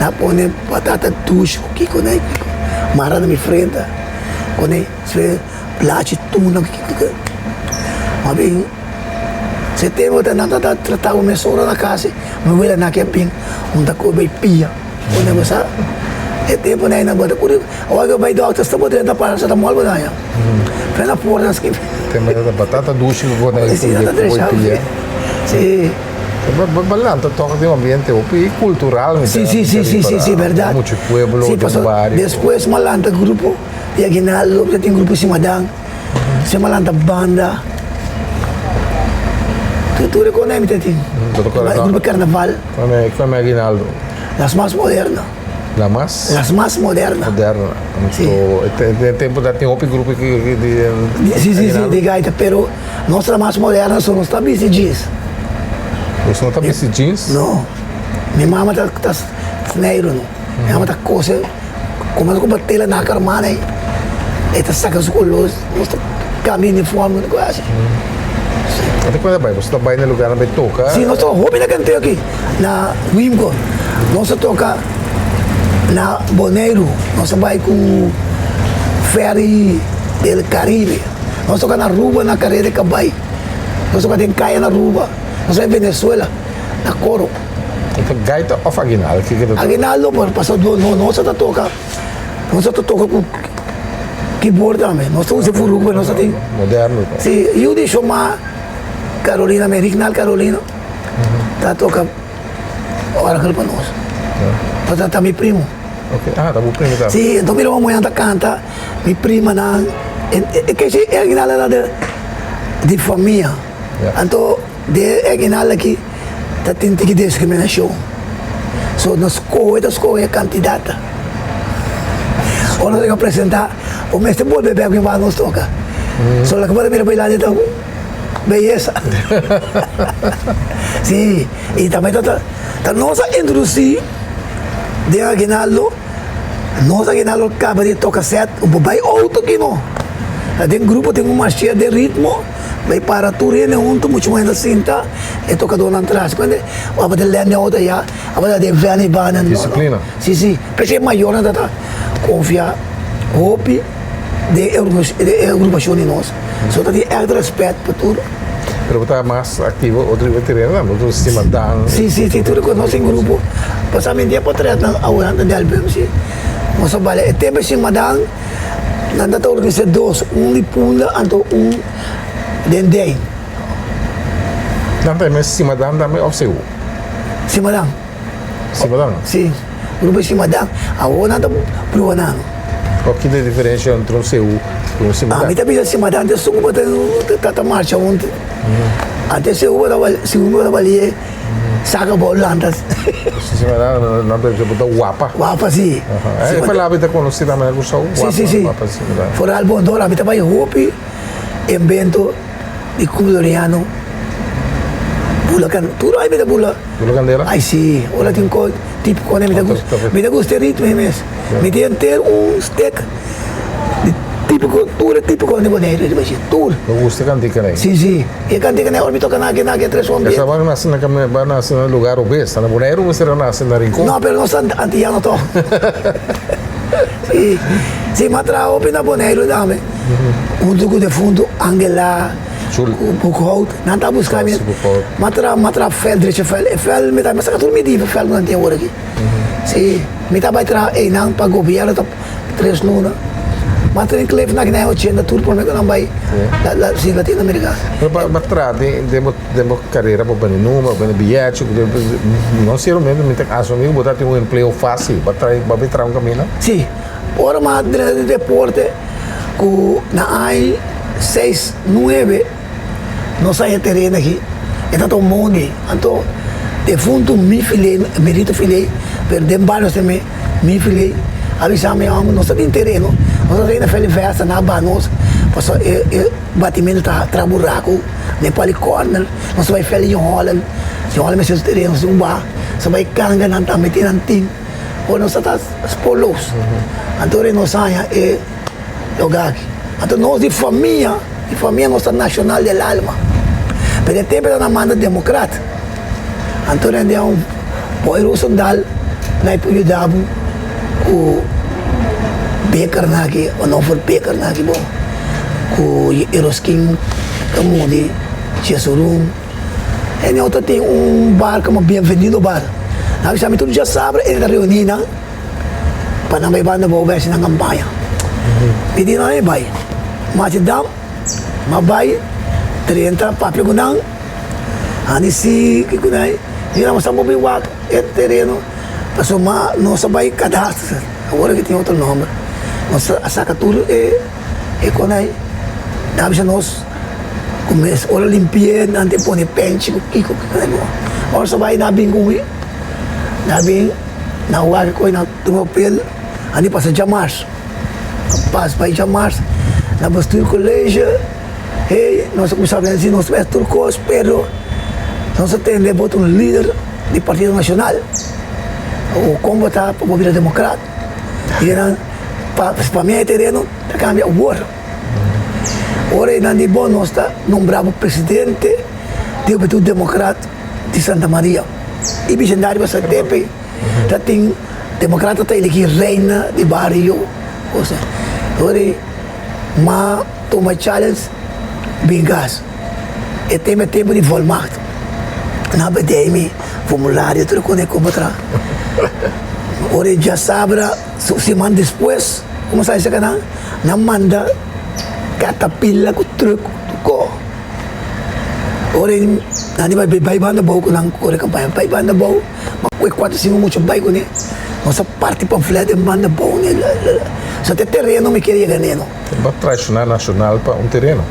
La pone patata dushi cu kico na kico. Mara na mi frenta. Pone blachi tuna cu kico. Ma bin. Se tempo ta nan ta tratabo mesora na casa, mi wela na ke bin un ta kobe pia. Bo ne sa? E tempo na ina bota kuri, awor ke bai dokter sta bo drenta paracetamol bo daña. Frena porta skibi. Tempo ta batata dushi ku bo na e kobe pia. Si. Ba lanta tok den un ambiente hopi kultural mi ta Si si si si si berdad. Muchu pueblo den un bario. Despues mi a lanta grupo di Aguinaldo, mi ta tin grupo Simadan. Sema lanta banda. Tur tur e kone mi ta tin. Grupo carnaval. Kone kone aguinaldo? Las más moderna. La más? Las más moderna. Moderna. Si. E tempo ta tin hopi grupo di Si si si di gaita pero nos la más moderna so nos ta bisti jeans. Nos no ta bisti jeans? No. Mi mama ta ta snijro no. Mi mama ta kose. Como nos compra tela na Carmana ei, e ta saca su color, nos ta cambia uniforme, una cosa asi. Ate cuenta bai, boso ta bai na lugarnan bai toca? Si, nos toca hopi na Kentucky, na Wimco, nos ta toca na Boneiru, nos ta bai cu Ferry del Caribe, nos toca na Aruba na Carrera de Cabay, nos toca den caya na Aruba, nos bai Venezuela na coro. E ta gaita of aguinaldo? Kiko ta toka? Aguinaldo por paso no nos ta toka nos ta toka ku keyboard tambe nos ta usa furuku pero nos ta tin Moderno. Si yu di shoma. Carolina, mi Rignal Carolina, ta toca orgel pa nos. Ta ta mi primo. Ok, ah, ta bo primo ta. Sí, enton mi ruman muher ta canta, mi primanan, e ke si e aguinaldo era de di famia. Anto den e aguinaldo aki ta tin tiki discriminacion. So nos scohe ta scohe e candidata. Ora nos a presenta, bo mester bolbe bek mi wak nos toca. So loke bo ta mira bailando ta beyesa. Sí, y tambe ta ta nos a introduci den aguinaldo, nos aguinaldo caba di toca set, bo bay auto aki no. Den grupo tin un marchia den ritmo. Bai para tur hende huntu, muchu mas hende sinta, e tokadónan tras. Kuende aba ta lende outo ayá, aba ta den vèn i banda. Disiplina. Si, si. P'esei e mayornan ta ta konfia hopi den e agrupashon di nos. So ta tin ègt rèspèt pa tur. Pero bo ta mas aktivo otro riba tereno tambe, otro stima dan. Si, si, si. Tur ku nos tin grupo. Pasá mi dia potretnan awe nan ta di album, si. Nos a bala e tempu e stima dan. Nan ta organisa dos, un di Punda anto un den Dei. Nan ta mes Simadan tambe of Seú? Simadan. Simadan? Si, grupo Simadan. Awor nan ta prueba nan. Kua ki ta e diferensha entre un Seú i un Simadan? Ami ta bisa Simadan ta esun ku bo ta ta marcha huntu. Antes Seú bo ta Seú bo ta balia. Saka bo lanta. Si si mera nan ta bisa bo ta wapa. Wapa si. E palabra ta konosí tambe na Kòrsou. Si si si. Wapa si mera. Foral bon dor ami ta bai hopi invento di Cuba Doriano bula kan tur ai mi ta bula. Bula kandela? Ai si ora tin ko tipo kone mi ta gusta mi ta gusta e ritmo ei mes. Mi tin henter un stek di tipiko tur e tipiko di Boneiru riba dje tur. Bo gusta kantika nei? Si si. E kantika nei ora mi toka naki naki e tres hom Esa ban nase na kame ban nase na lugar robes. Na Boneiru mester a nase na Rincon. No pero nos ta antiyano tog. Si si mi a traha hopi na Boneiru tambe hunto ku defuntu Angela Boekhout nan ta buska mi. Mi a traha mi a traha vel drecha vel e vel mi ta mi a saka tur mi di vel ku nan tin awor aki. Si mi ta bai traha einan pa gobierno ta tres luna. Ma ta den kleef na kina ochenta tur prome ku nan bai si Latinoamerika. Pero pa pa traha den den bo den bo karera bo bende number bo bende biyechi no sieramente mi ta asumí ku bo ta tin un empleo fásil pa traha pa bai traha un kaminda. Si, ora mi a drenta den deporte ku na aña seis nuebe nos a haña tereno aki e ta ta un mondi anto defuntu mi filé Merito filé pero den bario nos tin Mi filé a bisa mi homber, nos ta tin tereno, nos ta reina feli festa na ba nos, pasobra e e batimentu ta traha buraku den pali corner, nos ta bai feli John Holland, John Holland mester su tereno, nos tin un ba, nos ta bai kanga nan tambe tin nan tin, ora nos ta ta spoorloos, anto ora nos haña e loga aki, anto nos di famia, di famia nos ta nacional del alma, pero e tempo nan a manda democrat. Anto nan den un boy Rosendal na e por yuda bo ku bekernan aki o no for bekernan aki bo ku Eroskin ta muri Jesurun e nan ta tin un bar komo Bienvenido bar nan a bisa mi tur djasabra e ta reuni nan pa nan bai banda bo bai hasi nan kampaña mi di nan e bai machi dam ma bai drenta papia ku nan. Ani si kiko na mira nos a mobi wak e tereno pasobra nos a bai kadastre awor aki tin otro nomber nos a saka tur e e konai nan a bisa nos ku mes ora limpi'e nan tin pone penchi ku kiko kiko nan ora nos a bai nan a bin ku mi nan a bin nan wak e koi nan tuma papel ani pasa djamars a pas bai djamars na bestuur college. Hey, nos a cuminsa venci nos mes tur cos, pero nos a tende bo ta un lider di Partido Nacional. Awor con bo ta pa bo bira democrat? Y nan, pa, pa mi e tereno ta cambia awor. Ora e nan di bo nos ta nombra bo presidente di Hubentud Democrat di Santa Maria. Y bicendario pa Satepe ta tin democrata ta elegi reina di bario, cosa. Ora e. Ma tuma challenge bin gas. E tempu e tempu di volmacht. Nan a bedei mi formulario tur con e como tra. Ora e djasabra su siman despues como sa esaki nan, nan manda catapila cu truck tur co. Ora e nan di bai bai banda abou ku nan kore kampaña bai banda abou ma ku e kuater sinku mucha bai kuné nos a parti pamflet den banda abou ne so te tereno mi kier yega ne no. Bo a traishoná Nashonal pa un tereno?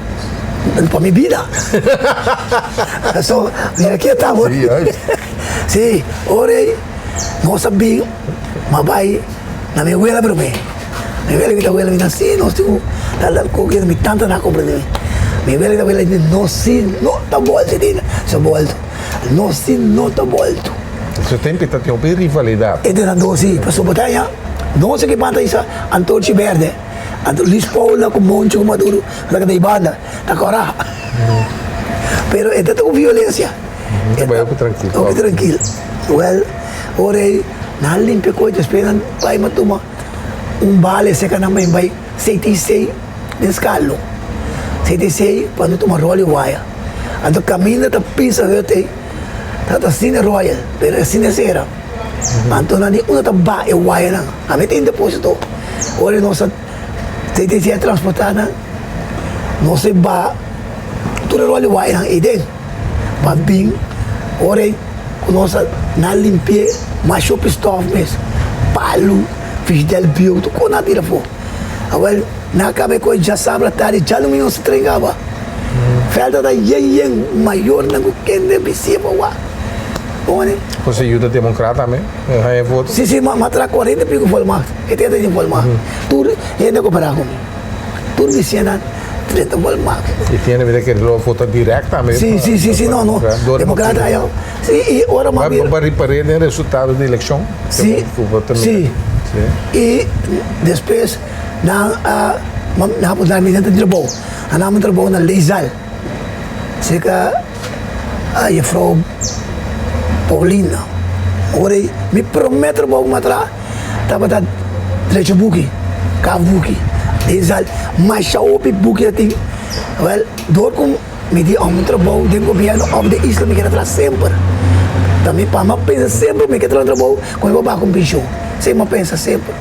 Pa mi bida so mira ki e ta awor si ora ei nos a bin ma bai na mi wela promé. Mi wela mi ta wela mi ta si nos tin un tal tal koki mi tanta na komprende mi. Mi wela ta wela nos si no ta bolto di su bolto nos si no ta bolto. Su tempo ta tin hopi rivalidat. Entre nan dos si pasobra bo ta haña nos aki banda isa Antorchi Berde anto Luis Paula ku Moncho ku Maduro ta keda di banda ta kora pero e ta ta ku violencia. Ta bai hopi trankil. Hopi trankil well ora ei nan limpia koe despues nan bai tuma. Un bale seka nan bai bai CTC den Skalo. CTC pa no tuma rol di waya. Anto kaminda ta pisa hut ei ta ta Cine Royal pero e cine sera. Anto nan di unda ta ba e wayanan. Ami tin deposito. Ora nos a CTC a transporta nan nos a ba tur e rol di wayanan ei den pa bin ora ei. Ku nos a na limpi'é mas hopi stòf mes, palu, frisdèl bieu, tur kos nan a tira afó. Awèl, nan a kaba e kos djasabra tardi, djadumingu nos a tren kaba. Vèlta ta yen yen, mayornan ku kende bisié pa wak. Bon. Bo se yuda demokrat tambe haña e voto? Si, si, m'a traha kuarenta i piko volmacht, e tenta di volmacht. Tur hende a koperá ku mi. Tur bisiénan trenta volmacht. I tiene mira ke lo vota direct tambe. Si, si, si, si, no, no. Democrata ayo. Si, i ora m'a bira. Bo a ripar'é den resultado di elekshon? Si, si. I despues nan a nan a puntra mi den ta trabou. Nan a dami trabou na Leizal. Serka jefrou Paulina. Ora ei mi promé trabou ku mi a traha tabata drecha buki, kaf buki. Leizal masha hopi buki a tin. Wèl, dor ku mi di òf un trabou den gobièrnu òf den isla mi keda traha semper. Ta mi pa mi a pensa semper mi ke traha un trabou ku mi por baha ku un penshon. Esei mi a pensa semper.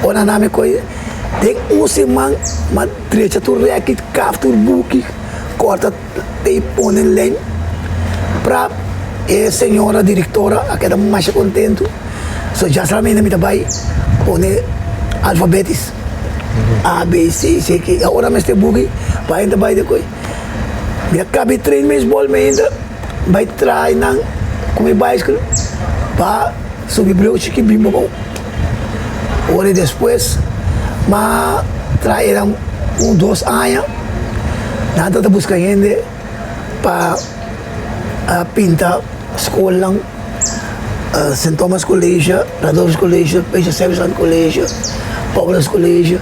Ora nan mi kohe den un siman mi a drecha tur rèki, kaf tur buki, kòrta tei pone lèn. Prap e señora direktora a keda masha kontentu. So djasaminda mi ta bai pone alfabetis. A, B, C, C, K. Ora mester buki pa hende bai de koe. Mi a kabi train mes bòl mi ainda bai traha nan ku mi baiskel pa subi breu chiki bin bou. Ora despues m'a traha enan un dos aña nan ta ta buska hende pa pinta skolnan. Sint Thomas College, Radulphus College, Bishop Stuyvesant College, Paulus College.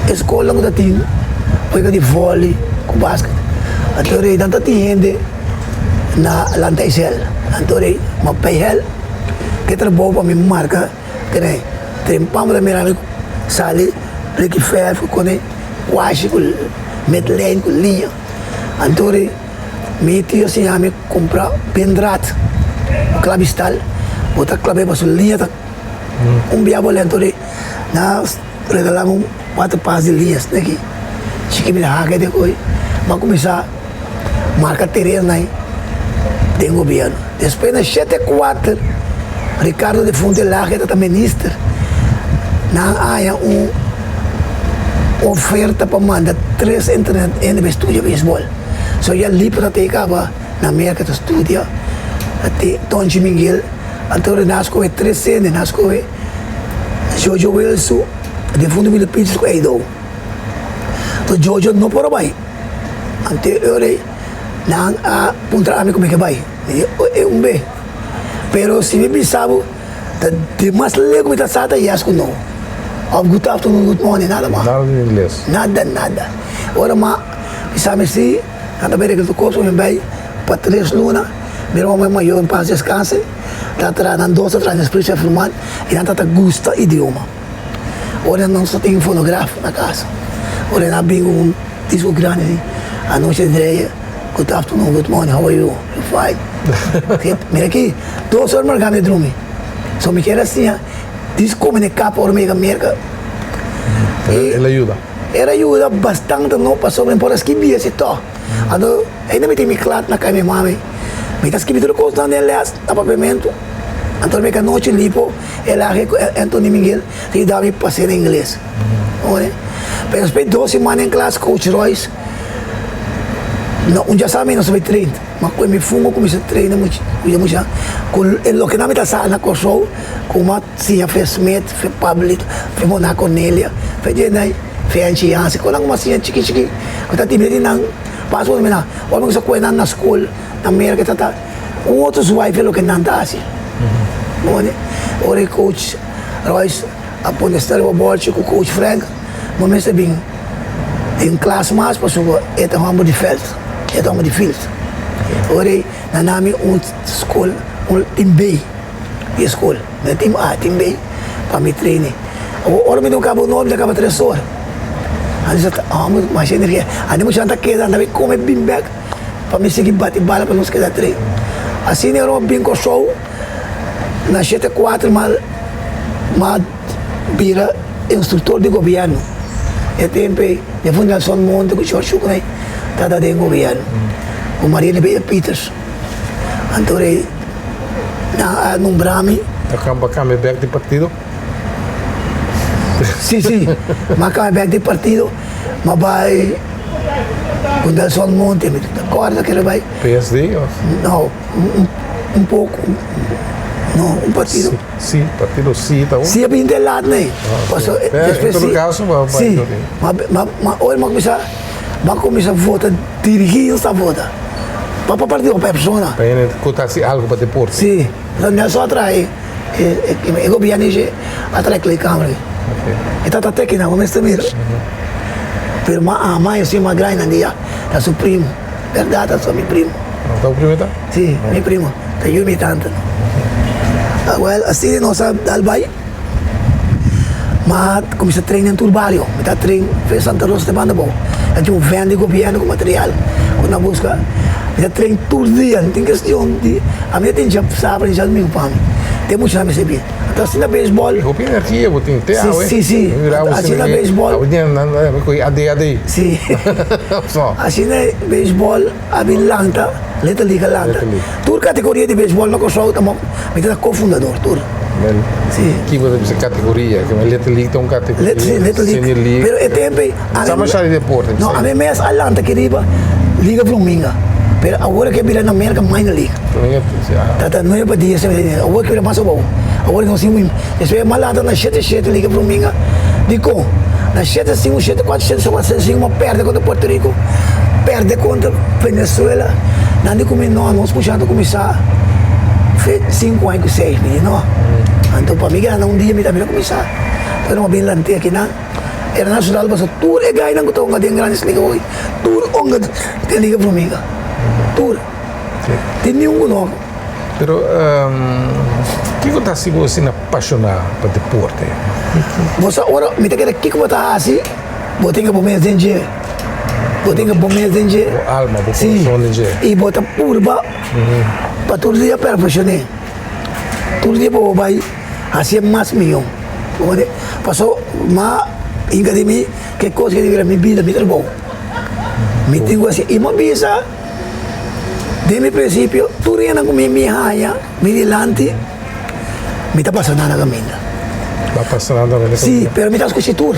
E skolnan ku ta tin wega di vòli ku basket. Anto rei nan ta tin hende na Lantijshel. Anto rei ma pei hel ke trabou pa mi marka tene. Trempan bo ta mira mi sali riki fèrf ku kone kwashi ku met lijn ku liña. Anto rei. Mi tio siña mi kumpra pendraad ku klabistal, bo ta klab'é pasobra liña ta un bia bo lento di nan regalá mi un kuater pas di liña asina aki chiki mi ta haka e ko'i mi a kuminsá marka tereno nan den gobierno. Despues na shete kuater Ricardo de Fonte Lage ta ta minister nan a haña un oferta pa manda tres entrenador pa studia beisbòl. So ya Lipo ta tei kaba na Merka ta studia te Tonchi Miguel anto nan a skohe tres hende nan a skohe Jojo Wilsu Difunto Willy Peters ku Eido. To Jojo no por a bai anto e ora ei nan a puntra ami ku mi ke bai mi di e un be pero si mi bisa bo ta demas leu ku mi ta sa ta yes ku no of good afternoon good morning nada mas Nada di ingles. nada nada ora ma Mi sa mi si, nan ta bai regla tur kos, mi bai pa tres luna, mi ruman mayor en pas deskanse, ta traha, nan dos ta traha den Spritzer Furman i nan ta gusta idioma. Ora nos ta tin fonograf na kas, ora nan a bin ku un disko grandi si, anochi Andrea, good afternoon, good morning, how are you, you fine. Mira aki, dos ora marga mi a drumi, so mi kier a siña disko mi na e kapa ora mi yega Merka. El a yuda? Era yuda bastante no pasobra mi por a skibi esi tò. Anto ainda mi tin mi klat na kai mi mami. Mi ta skibi tur kosnan den lès na papiamentu. Anto mi kanochi lipo el a ku Anthony Miguel ta yuda mi pas'é na ingles. Ora, pero despues dos siman den klas coach Royce no un dja sa mi no sabi train. Ma ku mi fungo kuminsá traina mucha mucha ku e loke nan mi ta sa na Kòrsou ku mi a siña fe Smith, fe Pablito, fe Mona Cornelia, fe djenai, fe Anchi Yancy, ku nan ku mi a siña chiki chiki ku ta timia di nan pas ku mi na ora mi kuminsá kohe nan na skol na Merka ta ta un otro zwaai fe loke nan ta hasi. Ora e coach Royce a pone stel riba bòlchi ku coach Frank bo mester bin den klas mas pasobra e ta hòmber di vèlt, e ta hòmber di field. Ora ei nan dami un skol, un tim B di e skol, no tim A, tim B pa mi traine. Awor ora mi ta kaba un or mi ta kaba tres or. Nan bisa ta hòmber masha energia. Anto muchanan ta keda, nan ta bin kome bin bèk pa mi sigui bati bala pa nos keda train. Asina ora mi bin Kòrsou na shete kuater m'a bira instruktor di gobièrnu. E tempu ei Defunto Nelson Monte ku George Shukunay tabata den gobièrnu ku Maria Liberia Peters. Anto rei nan a nombra mi. Ta kamba kambia bèk di partido? Si, si. M'a kambia bèk di partido. M'a bai ku Nelson Monte, mi ta kòrda kere bai. PSD òf? No, un poko, no, un partido. Si, partido si ta un. Si a bin te lat nei. Paso En todo caso ba bai Si, ma ma ma ora mi a cuminsa mi a cuminsa vota dirigi nos ta vota. Pa pa partido pa e persona. Pa hende cu ta haci algo pa deporte. Si, pasobra Nelson a traha e e gobierno esei a traha e kleedkamer ei. E tata te kinan bo mester mira. Pero mi a ama e mas grandi nan dia ta su primo. Berdad ta mi primo. Ta bo primo ta? Si, mi primo. Ta yu mi tanta. Well, asina nos a dal bai. Ma cuminsa train den tur bario. Mi ta train fe Santa Rosa te banda abou. Ta tin un van di gobierno cu material cu nan busca. Mi ta train tur dia. No tin cuestion di ami ta tin djasabra ni djadomingo pa mi. Te muchanan mester bin. Anto asina beisbol. Hopi energia bo tin te awe. Si, si. Asina beisbol. Awe dia nan ta kohe ADHD. Si. Asina beisbol a bin lanta, Little League a lanta. Tur kategoria di beisbol na Kòrsou ta mi ta kofundador tur. Si. Ki bo ta bisa kategoria? Ke Little League ta un kategoria. Si, Little League. Senior League. Pero e tempu ei. Sa masha di deporte. No, ami mes a lanta aki riba Liga Fluminga. Pero awor ke bira na Merka Minor League. Ta ta nueve pa dies awor ke bira mas abou. Awor nos tin despues mas lanta na shete shete Liga Fluminga. Dikon? Na shete sinku shete kuater shete sinku shete sinku a perde kontra Puerto Rico, perde kontra Venezuela. Nan di ku mi no, nos kushá ta kuminsá fe sinku aña ku seis. Mi di no. Anto pa mi gana un dia mi tambe ta kuminsá. Pero no a bin lant'é akinan. Era nacional pasobra tur e gainan ku ta hunga den Grandes Liga hoy, tur hunga den Liga Fluminga. Tur. Tin niun ku no. Pero kiko ta hasi bo asina pashoná pa deporte? Bo sa ora mi ta kere kiko bo ta hasi, bo tin ke bo mes den dje. Bo tin ke bo mes den dje. Bo alma, bo kurason den dje. Si, i bo ta purba pa tur dia perfekshoné. Tur dia bo bai hasi e mas mihó. Bo manda paso ma hinka di mi ke kos ke ta bira mi bida, mi trabou. Mi tin ku hasi i mi a bisa. Den mi prinsipio, tur hende ku mi mi haña mi dilanti, mi ta pasa nan na kaminda. Ba pasa nan tambe na kaminda? Si, pero mi ta skucha tur.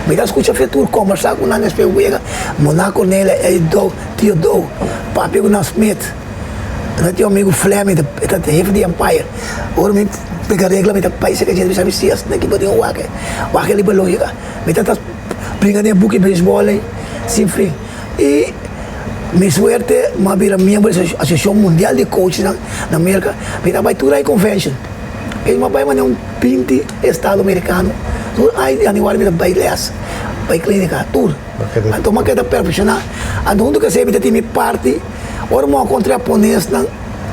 Mi ta skucha fe tur, kombersá ku nan despues wega. Mona Cornelia, ey Dou, tio Dou, papia ku nan Smith. Nan tin un amigu Fleming, e ta hefe di Empire. Ora mi pega regla mi ta bai serka dje, mi sa mi si asina ki bo tin wak e, wak e liba lógika. Mi ta ta bringa den e buki beisbòl ei sin fin. I mi suerte mi a bira miembro di Asosiashon Mundial di Coachnan na Merka. Mi ta bai tur ai convention. Mi a bai manera un binti estado merikano. Tur ai di januari mi ta bai les, bai klinika, tur. Anto mi a keda perfekshoná. Anto huntu ku esei mi ta tin mi parti. Ora mi a kontra japonesnan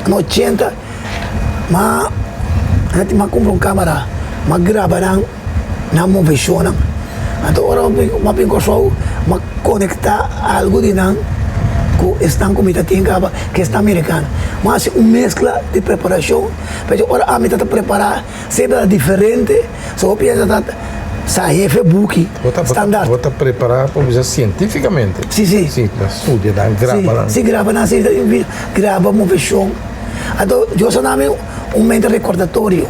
na ochenta, mi a kumpra un kamera, mi a graba nan. Nan moveshonnan. Anto ora mi a bin Kòrsou, mi a konektá algu di nan ku esnan ku mi ta tin kaba, ku esnan merikano. Mi a hasi un meskla di preparashon, pasobra ora ami ta ta prepará semper ta diferente, so hopi hende ta. Sa hefe buki standaard. Bo ta prepara pa bisa cientificamente. Si, si. Si, ta studia nan, graba nan. Si, graba nan, si, graba movecion. Anto Dios a dami un mente recordatorio.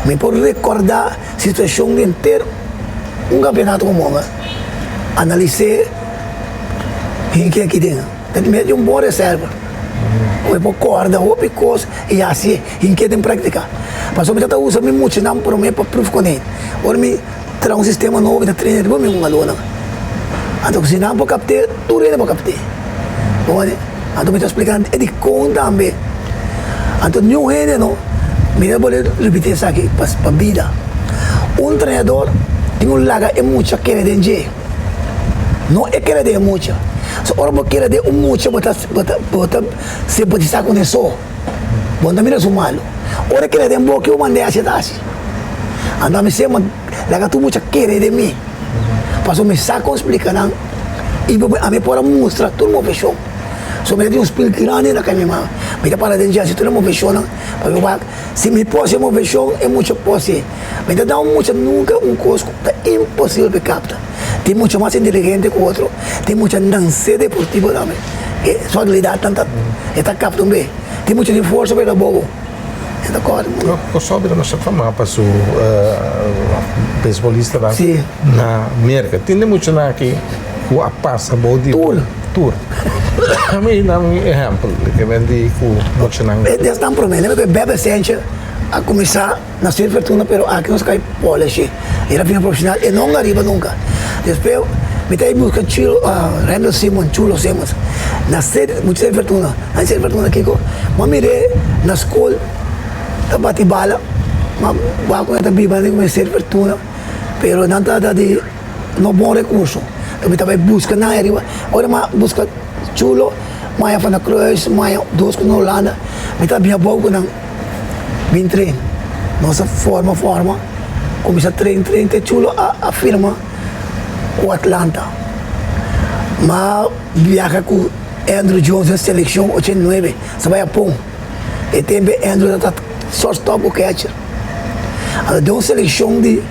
Mi por recorda situacion di henter un campeonato como anga. Analise hinki aki den. Ta mete di un bon reserva. Ku e por kòrda hopi kos i hasi hink'é den práktika. Pasobra mi ta ta usa mi muchanan promé pa pruf kuné. Ora mi traha un sistema nobo mi ta trena riba mi hungadónan. Anto si nan por kapt'é, tur hende por kapt'é. Bo wak? Anto mi ta splika nan e dikon tambe. Anto niun hende no, mi ta bolbe ripití esaki pa bida. Un trenador tin ku laga e mucha kere den dje. No e kere den e mucha. So ora bo kere den un mucha bo ta bo ta bo ta simpatisa ku ne so. Bo no ta mira su malu. Ora e kere den bo ke bo mand'é hasi e ta hasi. Anto ami semper laga tur mucha kere den mi. Pasobra mi sa kon splika nan i ami por a mustra tur moveshon. So mi ta tin un spil grandi na kai mi mama. Mi ta para den dje hasi tur e moveshonnan pa mi wak si mi por hasi e moveshon e mucha por hasi. Mi ta da un mucha nunca un cos cu ta imposible pa e capta. Tin mucha mas inteligente cu otro, tin mucha nace deportivo tambe. E su habilidadnan ta, e ta capta un be. Tin mucha tin forsa pero e ta bobo. E ta core mucho. Kòrsou bira masha famá pa su beisbolistanan na Merka. Tin di muchanan aki ku a pasa bou di Tur. Tur. Mi nan un ehèmpel ke men di ku muchanan. E esnan promé, lembra ku e Bebe Senche a kuminsá. Na ser Fortuna pero aki nos kai polishi. Era bira profesional e no ariba nunca. Despues mi ta busca Chulo Randall Simon Chulo Simmons na ser mucha ser Fortuna na ser Fortuna kiko mi a mir'é na skol ta bati bala ma wak ku e ta biba den ser Fortuna pero nan ta di no bon recurso mi ta bai busca nan ariba ora mi a busca Chulo mi a haña Van der Kruis mi a haña dos ku na Hulanda mi ta bin abou ku nan. Bin train. Nos a forma forma, cuminsa train train te Chulo a a firma cu Atlanta. Ma viaha cu Andruw Jones den seleccion 89, sa bay Japon. E tempo Andruw ta ta shortstop cu catcher. Anto den un seleccion di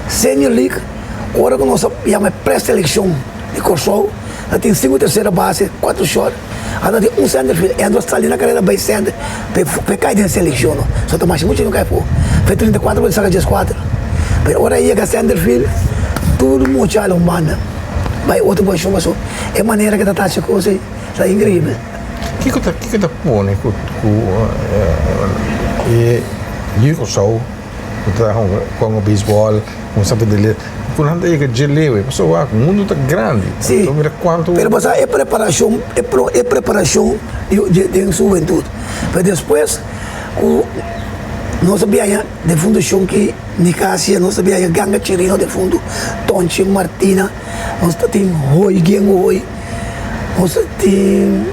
Senior League, ora cu nos a yama e pre-seleccion di Corsou, ta tin cinco tercera base, cuatro short. Anda tin un center field, Andrew sali na carera bay center p'e cay den seleccion no. So ta masha mucho no cay afo. Fe 34 bo ta saca 14. Pero ora e yega center field tur mucha hala un banda bay otro posicion paso e manera ke ta tacha cos ey ta increibel. Kiko ta kiko ta pone ku ku e yu Kòrsou ku ta hunga konga beisbòl ku sa pidi Ku nan ta yega dje lewe, pasobra wak, mundu ta grandi. Sí, Anto mira kuantu. pero bo sa e preparashon, e pro, e preparashon di, di, den su hubentut. Pero despues ku nos a biaha den fundashon ki Nicasia, nos a biaha Ganga Chirino defuntu, Tonchi Martina, nos ta tin Hoy Gengo Hoy, nos ta tin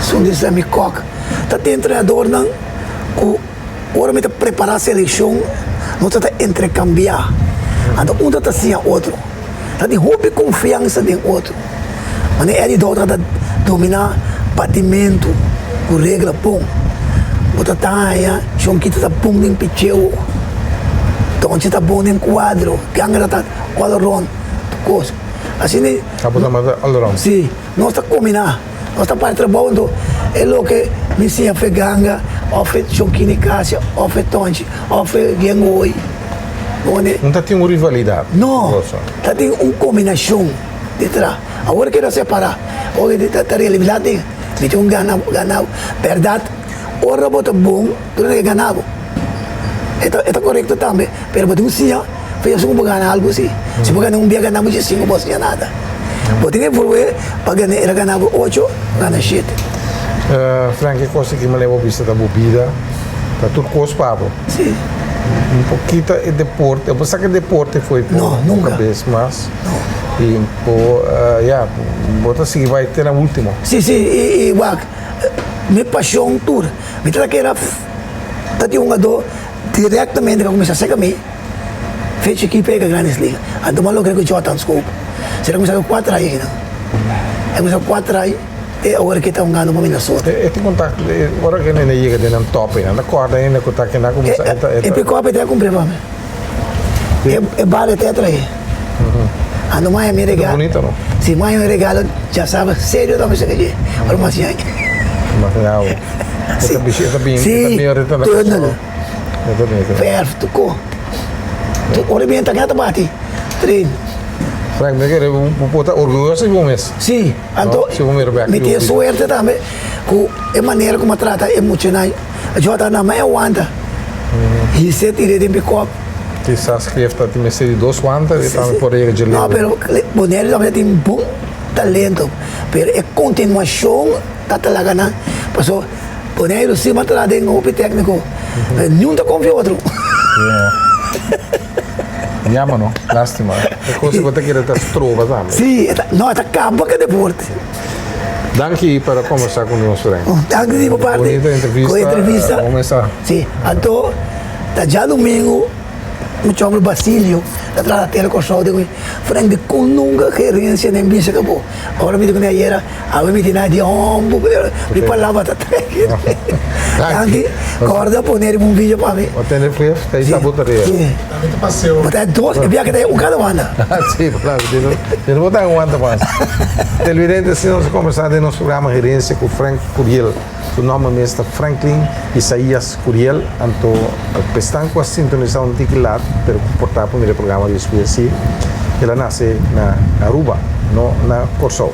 Sunday Sammy Kok, ta tin entrenadornan ku. Ora mi ta prepará selekshon, nos ta ta entrekambiá. Anto un ta ta siña otro. Ta tin hopi konfiansa den otro. Manera Eddie Dowd ta dominá batimentu ku regla bon. Bo ta ta haña Shonquito ta bon den picheo, Tonchi ta bon den kuadro, Ganga ta ta all around tur kos. Asina e. Abo ta manda all around. Sí, nos ta kombiná. Nos ta parti trabou anto e loke mi siña fe ganga of e Chonquini Casia of e Tonchi of e Gengoy. No ta tin un rivalidad? No, ta tin un combinacion di tra. Awor ke ta separa, awor ke ta rivalidad tin, mi tin un gana gana. Berdad ora bo ta bon tur hende ke gana bo. E ta e ta corecto tambe, pero bo tin ku siña pa esun ku bo gana algu si. Si bo gana un bia gana bo djesinku bo a siña nada. Bo tin evolué pa gana era gana bo ocho, gana shete. Frank e kos aki manera bo bisa ta bo bida ta tur kos pa bo. Si. Un por kita e deporte, bo sa ke deporte foi No, bo nunka. kabes mas. No. I bo ya bo ta sigui bai te na ultimo. Si si i wak mi pasion tur mi ta kere ta tin hungadó directamente ku a kuminsá seka mi. Fecha ki pega Grandes Ligas. Anto bo a logra ku Jordan Scope. Sera kuminsá ku kuater ai einan. E kuminsá ku kuater ai te awor ke ta hungando pa Minnesota. E tin kontakto ora ke nan a yega den nan top einan. Ta kòrda ainda ku ta kenda kuminsá e ta. E pikòp e ta kumpr'é pa mi. E bale tetra ei. Ando maya mi regalo. Bonito, no? Si maya mi regalo, ya sabe, serio tambe se que Ora mas yan. Imaginabo. Si. Esta bichi, esta bin, Si. esta bin ahorita na Tunnel. Esta bin, esta bin. Verf, tuko. Ora bien ta gata bati. Train. Frank, mi kere bo por ta orguyoso di bo mes. Si, anto No, si bo mira bek mi di tin bo suerte tambe ku e manera ku mi a trata e muchanan. Yo ta na mai wanta. Hise tire den pick-up. Kisas Cliff ta tin mester di dos wanta e tambe por yega dje No, leu. pero Bonaire tambe tin bon talento, pero e continuacion ta ta laga nan. Paso Bonaire si a traha den hopi tecnico, pero niun ta confia otro. Yeah. Yama no, lastima. E cos ku bo ta kere ta stroba tambe. Si, e ta, no, e ta caba cu e deporte. Danki pa conversa cu nos, Frank. Danki di bo parti. Bonita entrevista. Cu entrevista. Comenzá. Si, anto ta djadomingo mucha homber Basilio ta traha na Tele Kòrsou di mi, Frank di kon nunka gerencia den bisa ku bo. Ora mi di kuné ayera, awe mi tin di hombo, mi palabra ta trek. Danki, kòrda pone riba un video pa mi. Bo tende Cliff, ta isa bo tarea. Si. Tambe ta paseo. Bo ta dos, e biaha ta un kada banda. Si, claro, si no bo ta aguanta mas. Televidente, asina nos a kombersá den nos programa Gerencia ku Frank Curiel. Su nomber mes ta Franklin Isaias Curiel, anto pestan cu a sintonisa un tiki lat, pero cu por ta pa mira e programa despues si, el a nace na Aruba, no na Corsou.